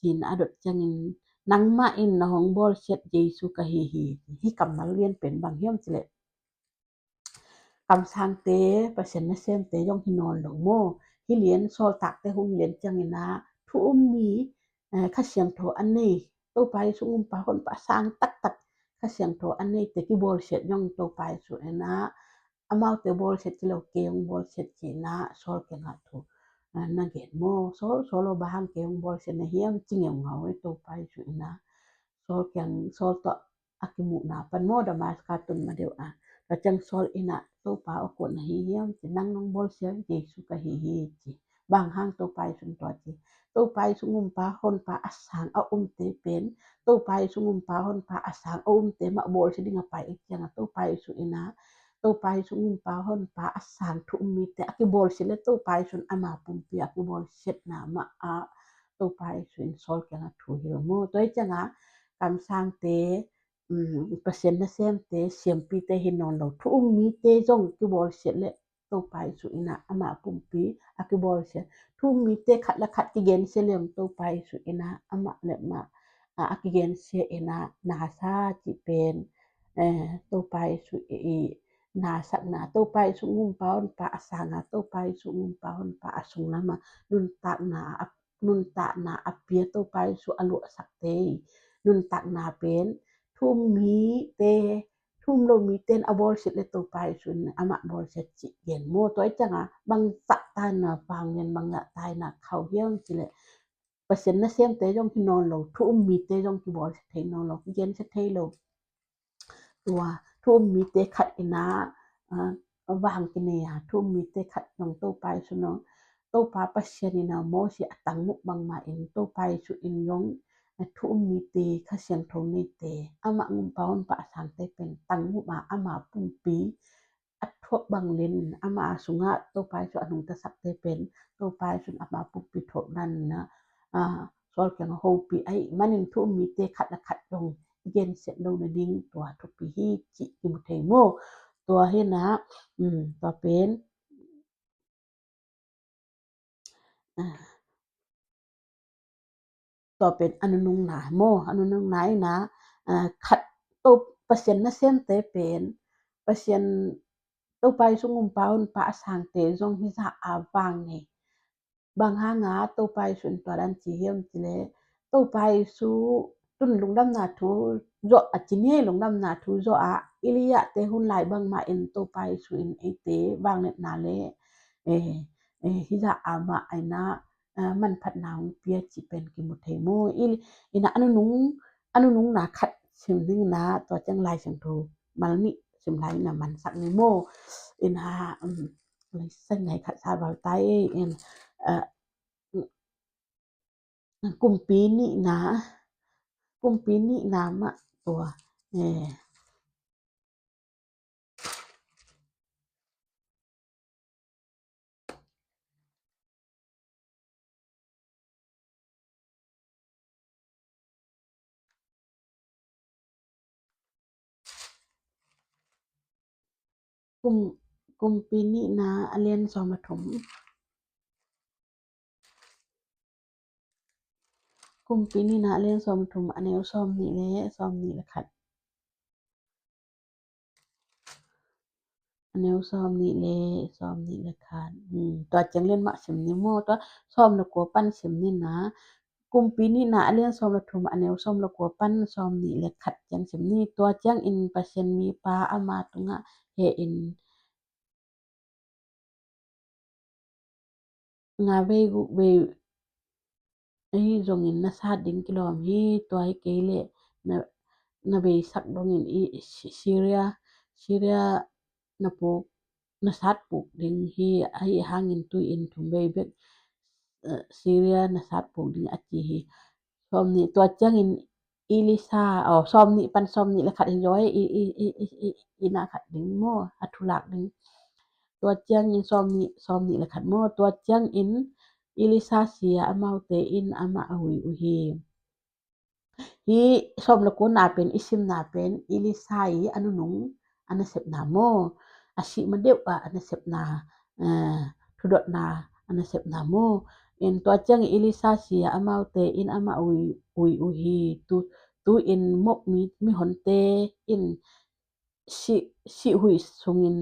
ci-in a dot ciangin, "Nangmah in na hong bawlsiat Jesu ka hi hi." Hi kammal lian pen bang hiam cih leh, kamsangte, Pasian nasemte zong hi nawn lo maw. Hi lian, Sawltakte hong lian ciangin a, thu um mi, eh, Kha Siangtho a nei, Topa i sungumpa honpa sang taktak, Kha Siangtho a neite kibawlsiat zong Topa Jesu in a, amaute bawlsiat ci lo, kei hong bawlsiat ci-in a, Saul kiangah thu, eh, na gen maw. "Saul, Saul aw, bang hang kei hong bawlsia na hiam?" ci ngeungau e Topa Jesu in a, Saul kiang, Saul tawh a kimuhna pan maw, Damascus tun ma deuh a. Tua ciang Saul in a, "Topa aw, kua na hi hiam?" ci. "Nang nong bawlsia Jesu ka hi hi," ci. Bang hang Topa Jesu in tua ci? Topa i sungumpa honpa a sang a umte pen, Topa i sungumpa honpa a sang a umte mah bawlsia ding a pai i ciang a, Topa Jesu in a, Topa i sungumpa honpa a sang thu um mite a kibawlsia le Topa Jesu in ama pumpi a kibawlsiatna mah a, Topa Jesu in Saul kiangah thu hilh maw. Tua i ciang a, kamsangte, um, Pasian nasemte, siampite hi nawn lo, thu um mite zong kibawlsiat le Topa Jesu in ah amah pumpi a kibawlsia. Thu um mite khat le khat kigensia leng Topa Jesu in ah amah le amah a, a kigensia in ah nasa cih pen, eh, Topa Jesu i, i nasakna, Topa Jesu ngumpa honpa a sanga, Topa Jesu ngumpa honpa a sunglam a nuntakna a, nuntakna a pia Topa Jesu a luahsakte i nuntakna pen thu um mite, thu um lo mite in a bawlsia le Topa Jesu in amah bawlsia cih gen maw. Tua i cianga bangzah taina vanglian, bangzah taina khauh hiam cih leh Pasian nasemte zong hi nawn lo, thu um mite zong kibawlsia thei nawn lo, kigensia thei lo. Tua thu um mite khat in ah, ah, vang kinei a, thu um mite khat zong Topa Jesu in ah, Topa Pasian in ah Moses a tangmuh bangmah in Topa Jesu in zong, ah, thu um mite, Kha Siangtho neite, amah ngumpa honpa a sangte pen tangmuh a, ama pumpi a thuak bang lian in ama sungah Topa Jesu a nungtasakte pen Topa Jesu in ama pumpi thuak dan in ah, ah, sual kiang a hopih ahih manin thu um mite khat le khat zong i gensiat lo nading tua thupi hi cih kimu thei maw. Tua hi in ah, um, tua pen, ah, tua pen a nunungna maw, a nunungna in ah, ah, khat, to, Pasian nasemte pen, Pasian, Topa Jesu ngumpa honpa a sangte zong hi zah a vang nei. Bang hanga Topa Jesu in tua dan ci hiam cih leh, Topa Jesu tun lungdamna thu zawh a ci ni, lungdamna thu zawh a Elijah te hun lai bangmah in Topa Jesu in eite vangliatna le, eh, eh, hi zah a mah a in ah, ah, manphatna hong pia cih pen kimu thei maw. I, in ah a nunung, a nunungna khat sim ding in ah, tua ciang Lai Siangtho mal nih sim lai in ah mansak ni maw. In ah, um, lai sa ngai khat sa bal tai in, ah, kumpi nihna, kumpi nihna mah tua, eh, kum, kumpi nihna a lian sawm le thum. Kumpi nihna a lian sawm le thum, a neu sawm nih le sawm nih le khat. A neu sawm nih le sawm nih le khat. Hmm, tua ciang lian mah sim ni maw, tua sawm le kua pan sim ni na. Kumpi nihna a lian sawm le thum, a neu sawm le kua pan sawm nih le khat ciang sim ni. Tua ciangin Pasian mipa ama tungah heh in, nga vei guk vei ahi zongin na sat ding kilawm hi. Tua hi kei leh na, na veisak dongin i, Si-, Syria, Syria na puk, na sat puk ding hi. Ahi hangin tui in thum vei bek, eh, Syria na sat puk ding a ci hi. Sawm nih, tua ciangin Elisa, oh, sawm nih pan sawm nih le khat hi zaw, i, i, i na khat ding maw, a thulak ding. Tua ciangin sawm nih, sawm nih le khat maw, tua ciangin Elisa si a, amaute in amah a hui uh hi. Hi sawm le kua na pen, i simna pen, Elisa i a nunung a nasepna maw, a sih ma deuh a, a nasepna, eh, thudotna a nasepna maw. In tua ciangin Elisa si a, amaute in amah hui, hui uh hi. Tu, tu in mawk mi, mihonte in sih, sih hui sungin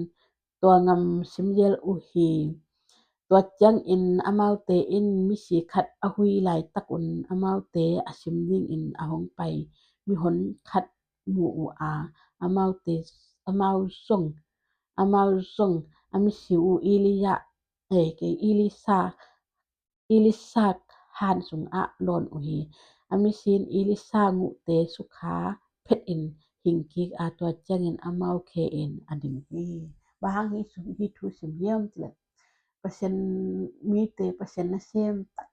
tua ngam sim zel uh hi. Tua ciangin amaute in misi khat a hui laitak un amaute a sim dingin a hong pai mihon khat mu uh a, amaute, amau zong, amau zong a misi uh Elijah, eh, kei Elisa, Elisa han sungah lawn uh hi. A misi in Elisa nguhte sukha phet in hing kik a, tua ciangin amau khe in a dim hi. Bang hang hi sum hi thu sim hiam cih leh, Pasian mite, Pasian nasem tak,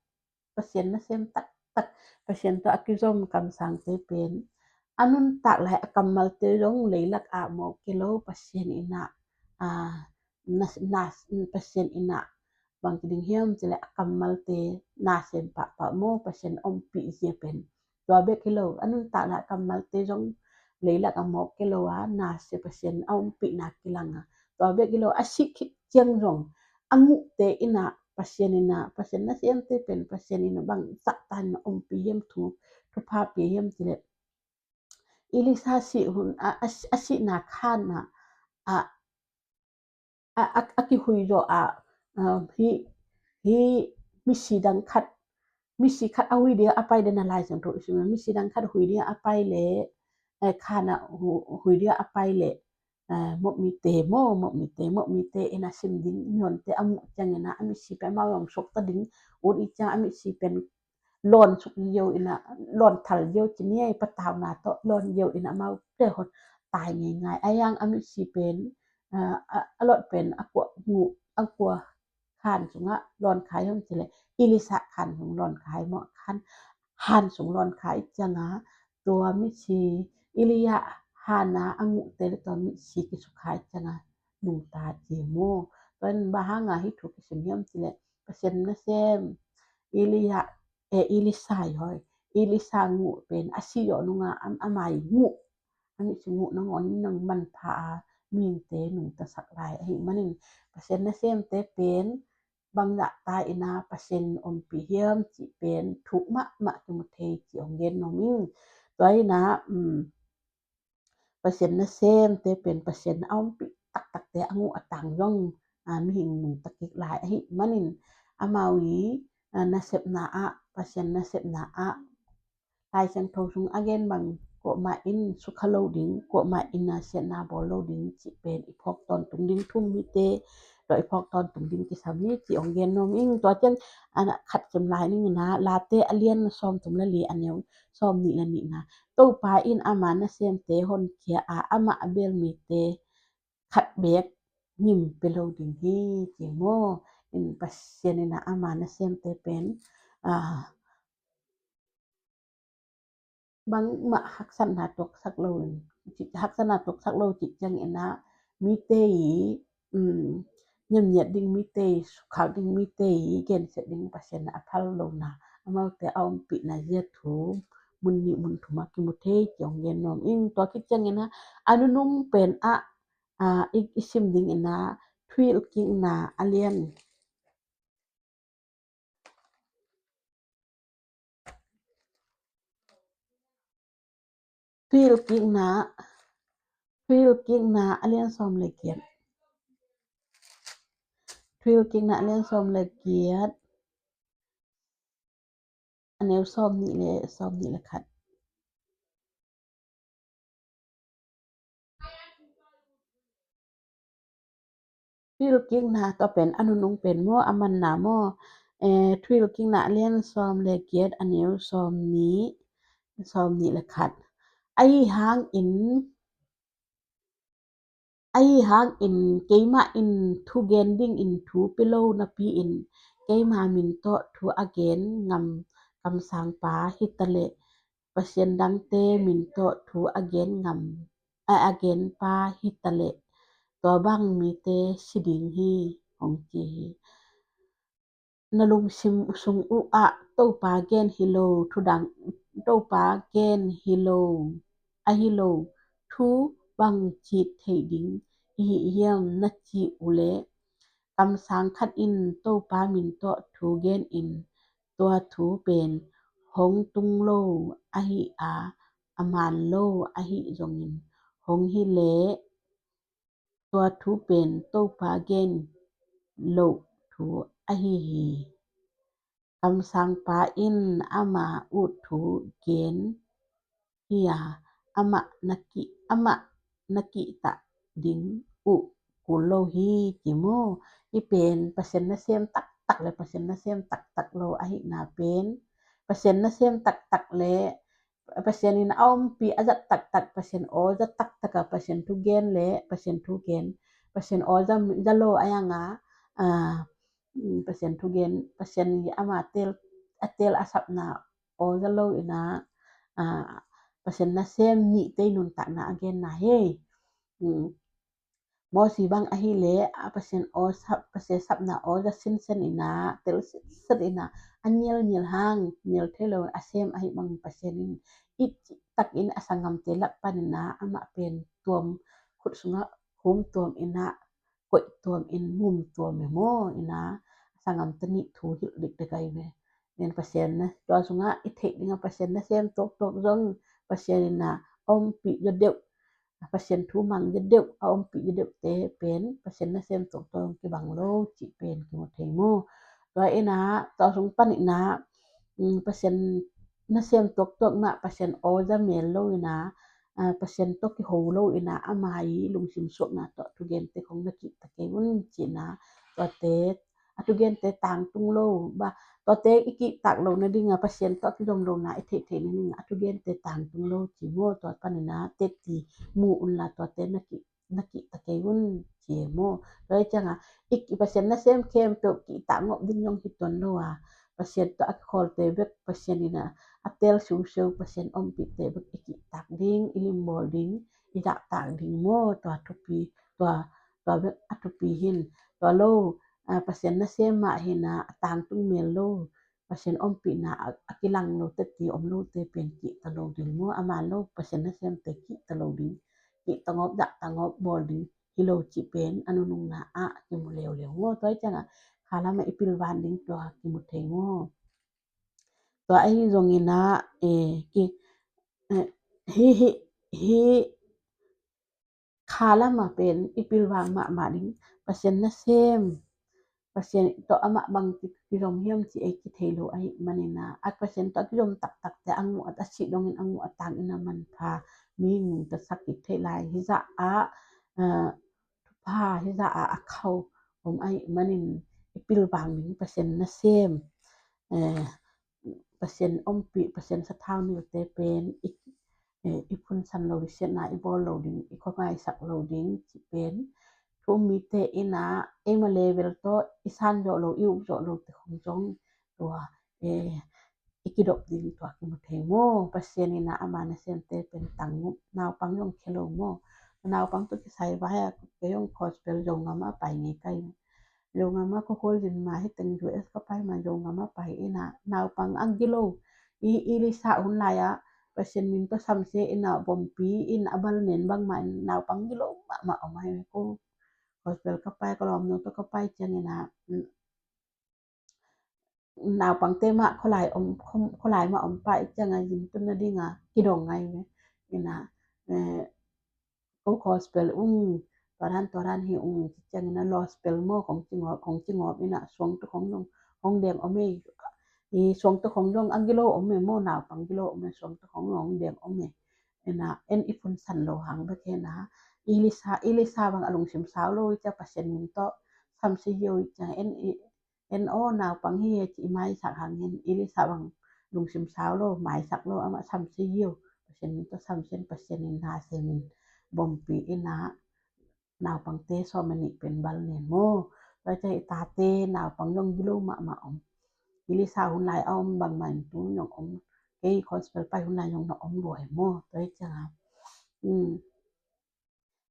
Pasian nasem taktak, Pasian tawh a kizom kamsangte pen a nuntak lai a kammalte zong leilak ah mawk kei lo, Pasian in ah, ah, na, na, Pasian in ah bang ci ding hiam cih leh a kammalte nasem pahpah maw, Pasian ompih zia pen. Tua bek hi lo, a nuntak lai a kammalte zong leilak a mawk kei lo a, nasia Pasian a ompihna kilang a, Tua bek hi lo, a sih khit ciang zong a nguhte in ah Pasian in ah, Pasian nasemte pen Pasian in ah bang zahta in ah ompih hiam, thu, thupha pia hiam cih leh, Elisha sih hun, a, a, a sihna khan ah, a, a, a, a kihui zawh ah, a, hih, hih misi dang khat, misi khat a hui ding a pai den a, Lai Siangtho i sim, misi dang khat hui ding a pai leh, eh, khan ah hu-, hui ding a pai leh, eh, mawhmite maw, mawhmite, mawhmite in a sim ding, mihonte a muh ciangin ah a misi pen amau zong suakta ding, ut i ciang a misi pen lawn suk yo in ah, lawn thal yo ci ni ei, patauna tawh lawn yo in ah amaute hon tai ngeingai. A yang a misi pen, a, a, a lot pen a kua nguh, a kua khan sungah lawn kha hiam cih leh, Elisha khan sung lawn kha hi maw, khan, khan sung lawn kha i ciang ah, tua misi, Elisha khan ah a nguhte leh tua misi kisukha i ciang ah nungta ci maw. Tua in bang hang a hih thu kisim hiam cih leh, Pasian nasem, Elisha, eh, Elisha i hoi, Elisha nguh pen a sih zawh nung ah, am-, ama i nguh, a misi nguh nangawn in nang manpha a, mihingte nungtasak lai ahih manin, Pasian nasemte pen bang zahta in ah Pasian ompih hiam cih pen thuk mahmah kimu thei cih hong gen nuam ing. Tua in ah, um, Pasian nasemte pen Pasian a ompih taktakte a nguh a tang zong, a, mihing nungta kik lai ahih manin, amau i, a, nasepna ah, Pasian nasepna ah, Lai Siangtho sung a gen bang, kuamah in sukha lo ding, kuamah in a siatna bawl lo ding cih pen i phawk tawntung ding thu-um mite tawh i phawk tawntung ding kisam hi cih hong gen nuam ing. Tua ciang, a, khat sim lai ning in ah, Late a lian sawmthum le li, a neu sawmnih le nihna. Topa in ama nasemte honkhia a, amah a bel mite khat beek ngim pia lo ding hi, ci maw. In Pasian in ah ama nasemte pen, a, bangmah haksatna tuaksak lo in, haksatna tuaksak lo cih ciangin ah mite i, um, niamniat ding mite i, sukkhak ding mite i gensiat ding Pasian a phal lohna, amaute a ompihna zia thu mun nih mun thum ah kimu thei cih hong gen nuam ing. Tua khit ciangin ah a nunung pen ah, a, i, i sim ding in ah Thuhilhkikna a lian, Thuhilhkikna, Thuhilhkikna a lian sawm le giat. Thuhilhkikna a lian sawm le giat, a neu sawmnih le, sawmnih le khat. Thuhilhkikna, tua pen a nunung pen maw, a manna maw? Eh, Thuhilhkikna a lian sawm le giat, a neu sawmnih, sawmnih le khat. Ahi hangin, ahi hangin keimah in thugen dingin thu pia lo napi-in, keima min tawh thu a gen ngam kamsangpa hi ta leh, Pasian dangte min tawh thu a gen ngam, a, a genpa hi ta leh, tua bang mite si ding hi, hong ci hi. Na lungsim sung uh ah Topa gen hi lo thu dang, Topa gen hi lo, ahi lo thu bang cih theih ding i hi hiam na cih uh leh, kamsang khat in Topa min tawh thu gen in, tua thu pen hong tung lo ahi a, a man lo ahi zongin, hong hi leh tua thu pen Topa gen loh thu ahi hi. Kamsangpa in ama ut thu gen hi a, amah na ki, amah na kihtah ding uh kul lo hi, ci maw. Hih pen Pasian nasem taktak le Pasian nasem taktak lo ahihna pen, Pasian nasem taktak le Pasian in a ompih a zat taktak, Pasian aw za taktak a, Pasian thugen le Pasian thugen, Pasian aw za, za lo a yang a, a, Pasian thugen, Pasian i ama teel, a teel a sapna aw za lo in a, a, Pasian nasem nihte i nuntakna a genna hi. Um, Mosi bang ahi leh, a, Pasian aw sap, Pasian sapna aw za sinsen in a, teel sinsen in a, a nial nial hang, nial thei lo a sem ahi bang Pasian in it takin a sanggamte lak pan in a, amah pen tuam, khut sungah hum tuam in a, koih tuam in mum tuam e maw, ina, a sanggam teni thu hilh dikdek ai ve. Nen Pasian na, tua sungah i theih dingah Pasian nasem tuaktuak zong Pasian ina ompih zaw deuh, Pasian thu mang zaw deuh, a ompih zaw deuhte pen Pasian nasem tuaktuak zong kibang lo cih pen kimu thei maw. Tua ina, tua sung pan ina, mm, Pasian nasem tuaktuak mah, Pasian aw za mel lo ina, ah, Pasian tawh kiho lo ina, ama i lungsim suakna tawh thugente khong na kihta kei un cihna, tuate a thugente tangtung lo, ba, tuate i kihtak lo nadinga, Pasian tawh a kizom lo na i theihtheih nadinga a thugente tangtung lo ci maw, tua panina teti mu unla tuate na kih, na kihta kei un ci e maw. Tua hi cianga i, i Pasian nasem khempeuh kihtak ngop ding zong hi tuan lo a, Pasian tawh a kikhawlte bek Pasian ina a tel siuseu, Pasian ompihte bek i kihtak ding, i limbawl ding, i dahtak ding maw, tua thupi, tua, tua bek a thupi hin, tua lo, a, Pasian nasem mah hina a tangtung mel lo, Pasian ompihna a, a kilang lo teti om lote pen kihta lo ding maw, a man lo Pasian nasemte kihta lo ding, kihta ngop, dahta ngop bawl ding hi lo cih pen a nunungna ah kimu leuleu maw. Tua hi cianga khalam ah i pilvan ding tua kimu thei maw. Tua ahi zongina, eh, ki, eh, hi, hi, hi, khalam ah pen i pilvang mahmah ding, Pasian nasem, Pasian tawh amah bang kizom hiam ci ei kithei lo ahi manina, a Pasian tawh a kizom taktakte a nguh a, a sih dongin a nguh a tangin a manpha mi nungta sak kik theih lai. Hizah ah, ah, thupha hizah ah a khau om ahi manin i pilvang ding, Pasian nasem, eh, Pasian ompih, Pasian sathau nilte pen i, eh, i phunsan lo ding, siatna i bawl lo ding, i khuangaisak lo ding cih pen thu um mite ina eima level tawh i san zawh lo, i uk zawh lote khong zong tua, eh, i kidop ding tua kimu thei maw. Pasian ina ama nasemte pen tang, naupang zong khia lo maw. Naupang tawh kisai vai a kei zong gospel Zogam ah pai ngei kai. Zogam ah ka khualzin ma hi teng U S ka pai ma, Zogam ah pai ina naupang a gilo. I, i Lisa hun lai ah Pasian min tawh samsia ina bompi in a bal nen bangmah in naupang gilo mahmah om ahi ko. Gospel ka pai, ka lawmnu tawh ka pai ciang ina, mm, naupangte mah khualai om, khualai mah om pai cianga zin tun nadinga kidong ngai ve. Ina, eh, ko gospel ung, tua dan tua dan hi ung ci ciangina gospel maw khong ci ngawp, khong ci ngawp ina suang tu khong zong hong deng om e. I suang tu khong zong a gilo om e maw, naupang gilo om e, suang tu khong zong hong deng om e. Ina en i phunsan lo hang bek hena. I Lisa, i Lisa bang a lungsim sau lo i cia Pasian min tawh samsia yo i cia en i en aw naupang hi e ci i maisak hangin i Lisa bang lungsim sau lo, maisak lo, amah samsia yo. Pasian min tawh samsia in, Pasian in na semin bompi ina naupangte sawm a nih pen bal nen maw. Tua cia i tate naupang zong gilo mahmah om. I Lisa hun lai a om bangmah in tu zong om. Kei gospel pai hun lai zong na om lua hi maw. Tua cia, hmm,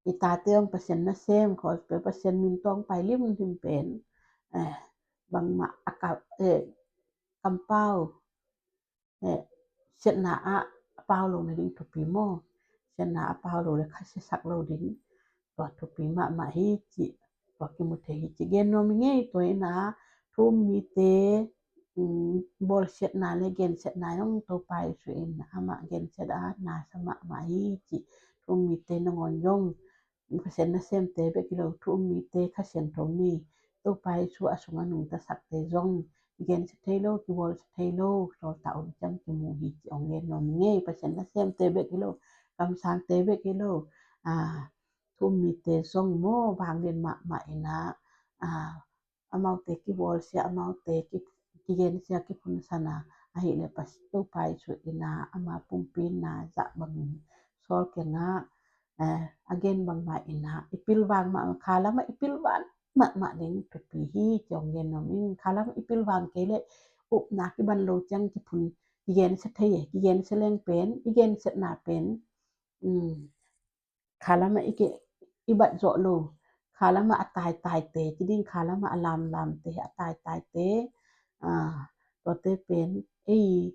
i tate zong Pasian nasem, gospel Pasian min tawh pai limlim pen, eh, bangmah a ka, eh, kampau, eh, siatna ah a pau lo nading thupi maw. Siatna a pau lo le khasiasak lo ding tua thupi mahmah hi cih tua kimu thei hi cih gen nuam i ngei. Tua ina thu um mite, um, bawlsiatna le gensiatna zong Topa Jesu in amah gensiat a nasa mahmah hi cih thu um mite nangawn zong Pasian nasemte bek hi lo, thu um mite, Kha Siangtho nei, Topa Jesu a sungah nungta sakte zong kigensia thei lo, kibawlsia thei lo, sawltak om ciang kimu hi ci ong gen nuam i ngei. Pasian nasemte bek hi lo, kamsangte bek hi lo, a, thu um mite zong maw, vanglian mahmah ina, a, amaute kibawlsia, amaute ki, kigensia, kiphunsan a, ahih leh Pasian Topa Jesu ina ama pumpi na zah bangin sawl kiangah, eh, a gen bangmah ina i pilvang mah, khalam ah i pilvang mahmah ding thupi hi ci ong gen nuam ing. Khalam ah i pilvang kei leh upna kiban lo ciang kiphun, kigensia thei e, kigensia leng pen, i gensiatna pen, um, khalam ah i ke, i bat zawh lo, khalam ah a taitaite, ci ding khalam ah a lamlamte, a taitaite, a, tuate pen, ei,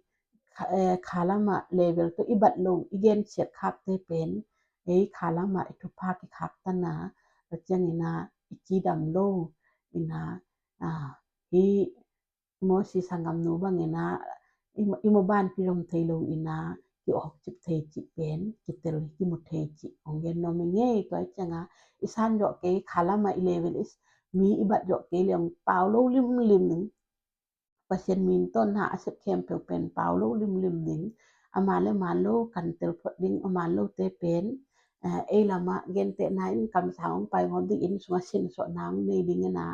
kha, eh, khalam ah level tawh i bat lo, i gensiat khakte pen, ei, khalam ah i thupha kikhak tana, tua ciang ina, i cidam lo, ina, a, hi Moses a ngamnu bang ina, i, i maban kizom thei lo ina, ki awkcip thei cih pen, kitel kimu thei cih hong gen nuam ing ei. Tua i cianga, i san zawh kei, khalama i level is, mi i bat zawh kei le hong pau lo limlim ning. Pasian min tawh na a sep khempeuh pen pau lo limlim ding. A man le man lo kan tel phot ding, a man lote pen, eh, ei lamah gentehna in kamsang hong pai ngawt ding, inn sungah sinsuahna hong nei ding ina,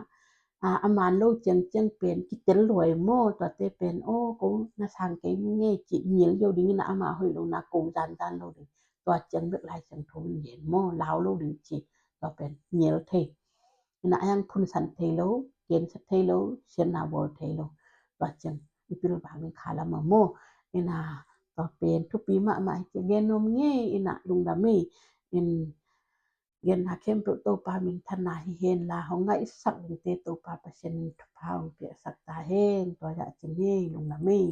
a, a man lo ciangciang pen kitel luai maw, tuate pen, aw, ko na sang kei ngei cih ngial zo ding ina, ama hoih lo na ko zanzan lo ding. Tua ciang bek Lai Siangtho in gen maw, lau lo ding cih, tua pen ngial thei. Ina a yang phunsan thei lo, gensia thei lo, sianna bawl thei lo. Tua ciang i pilvang in khalama maw. Ina tua pen thupi mahmah hi ci gen nuam ngei ina lungdam ei. In genna khempeuh Topa minthanna hi hen la, hong ngaihsak dingte Topa Pasian in thupha hong piaksak ta hen, tua zah cin hi lungdam ei.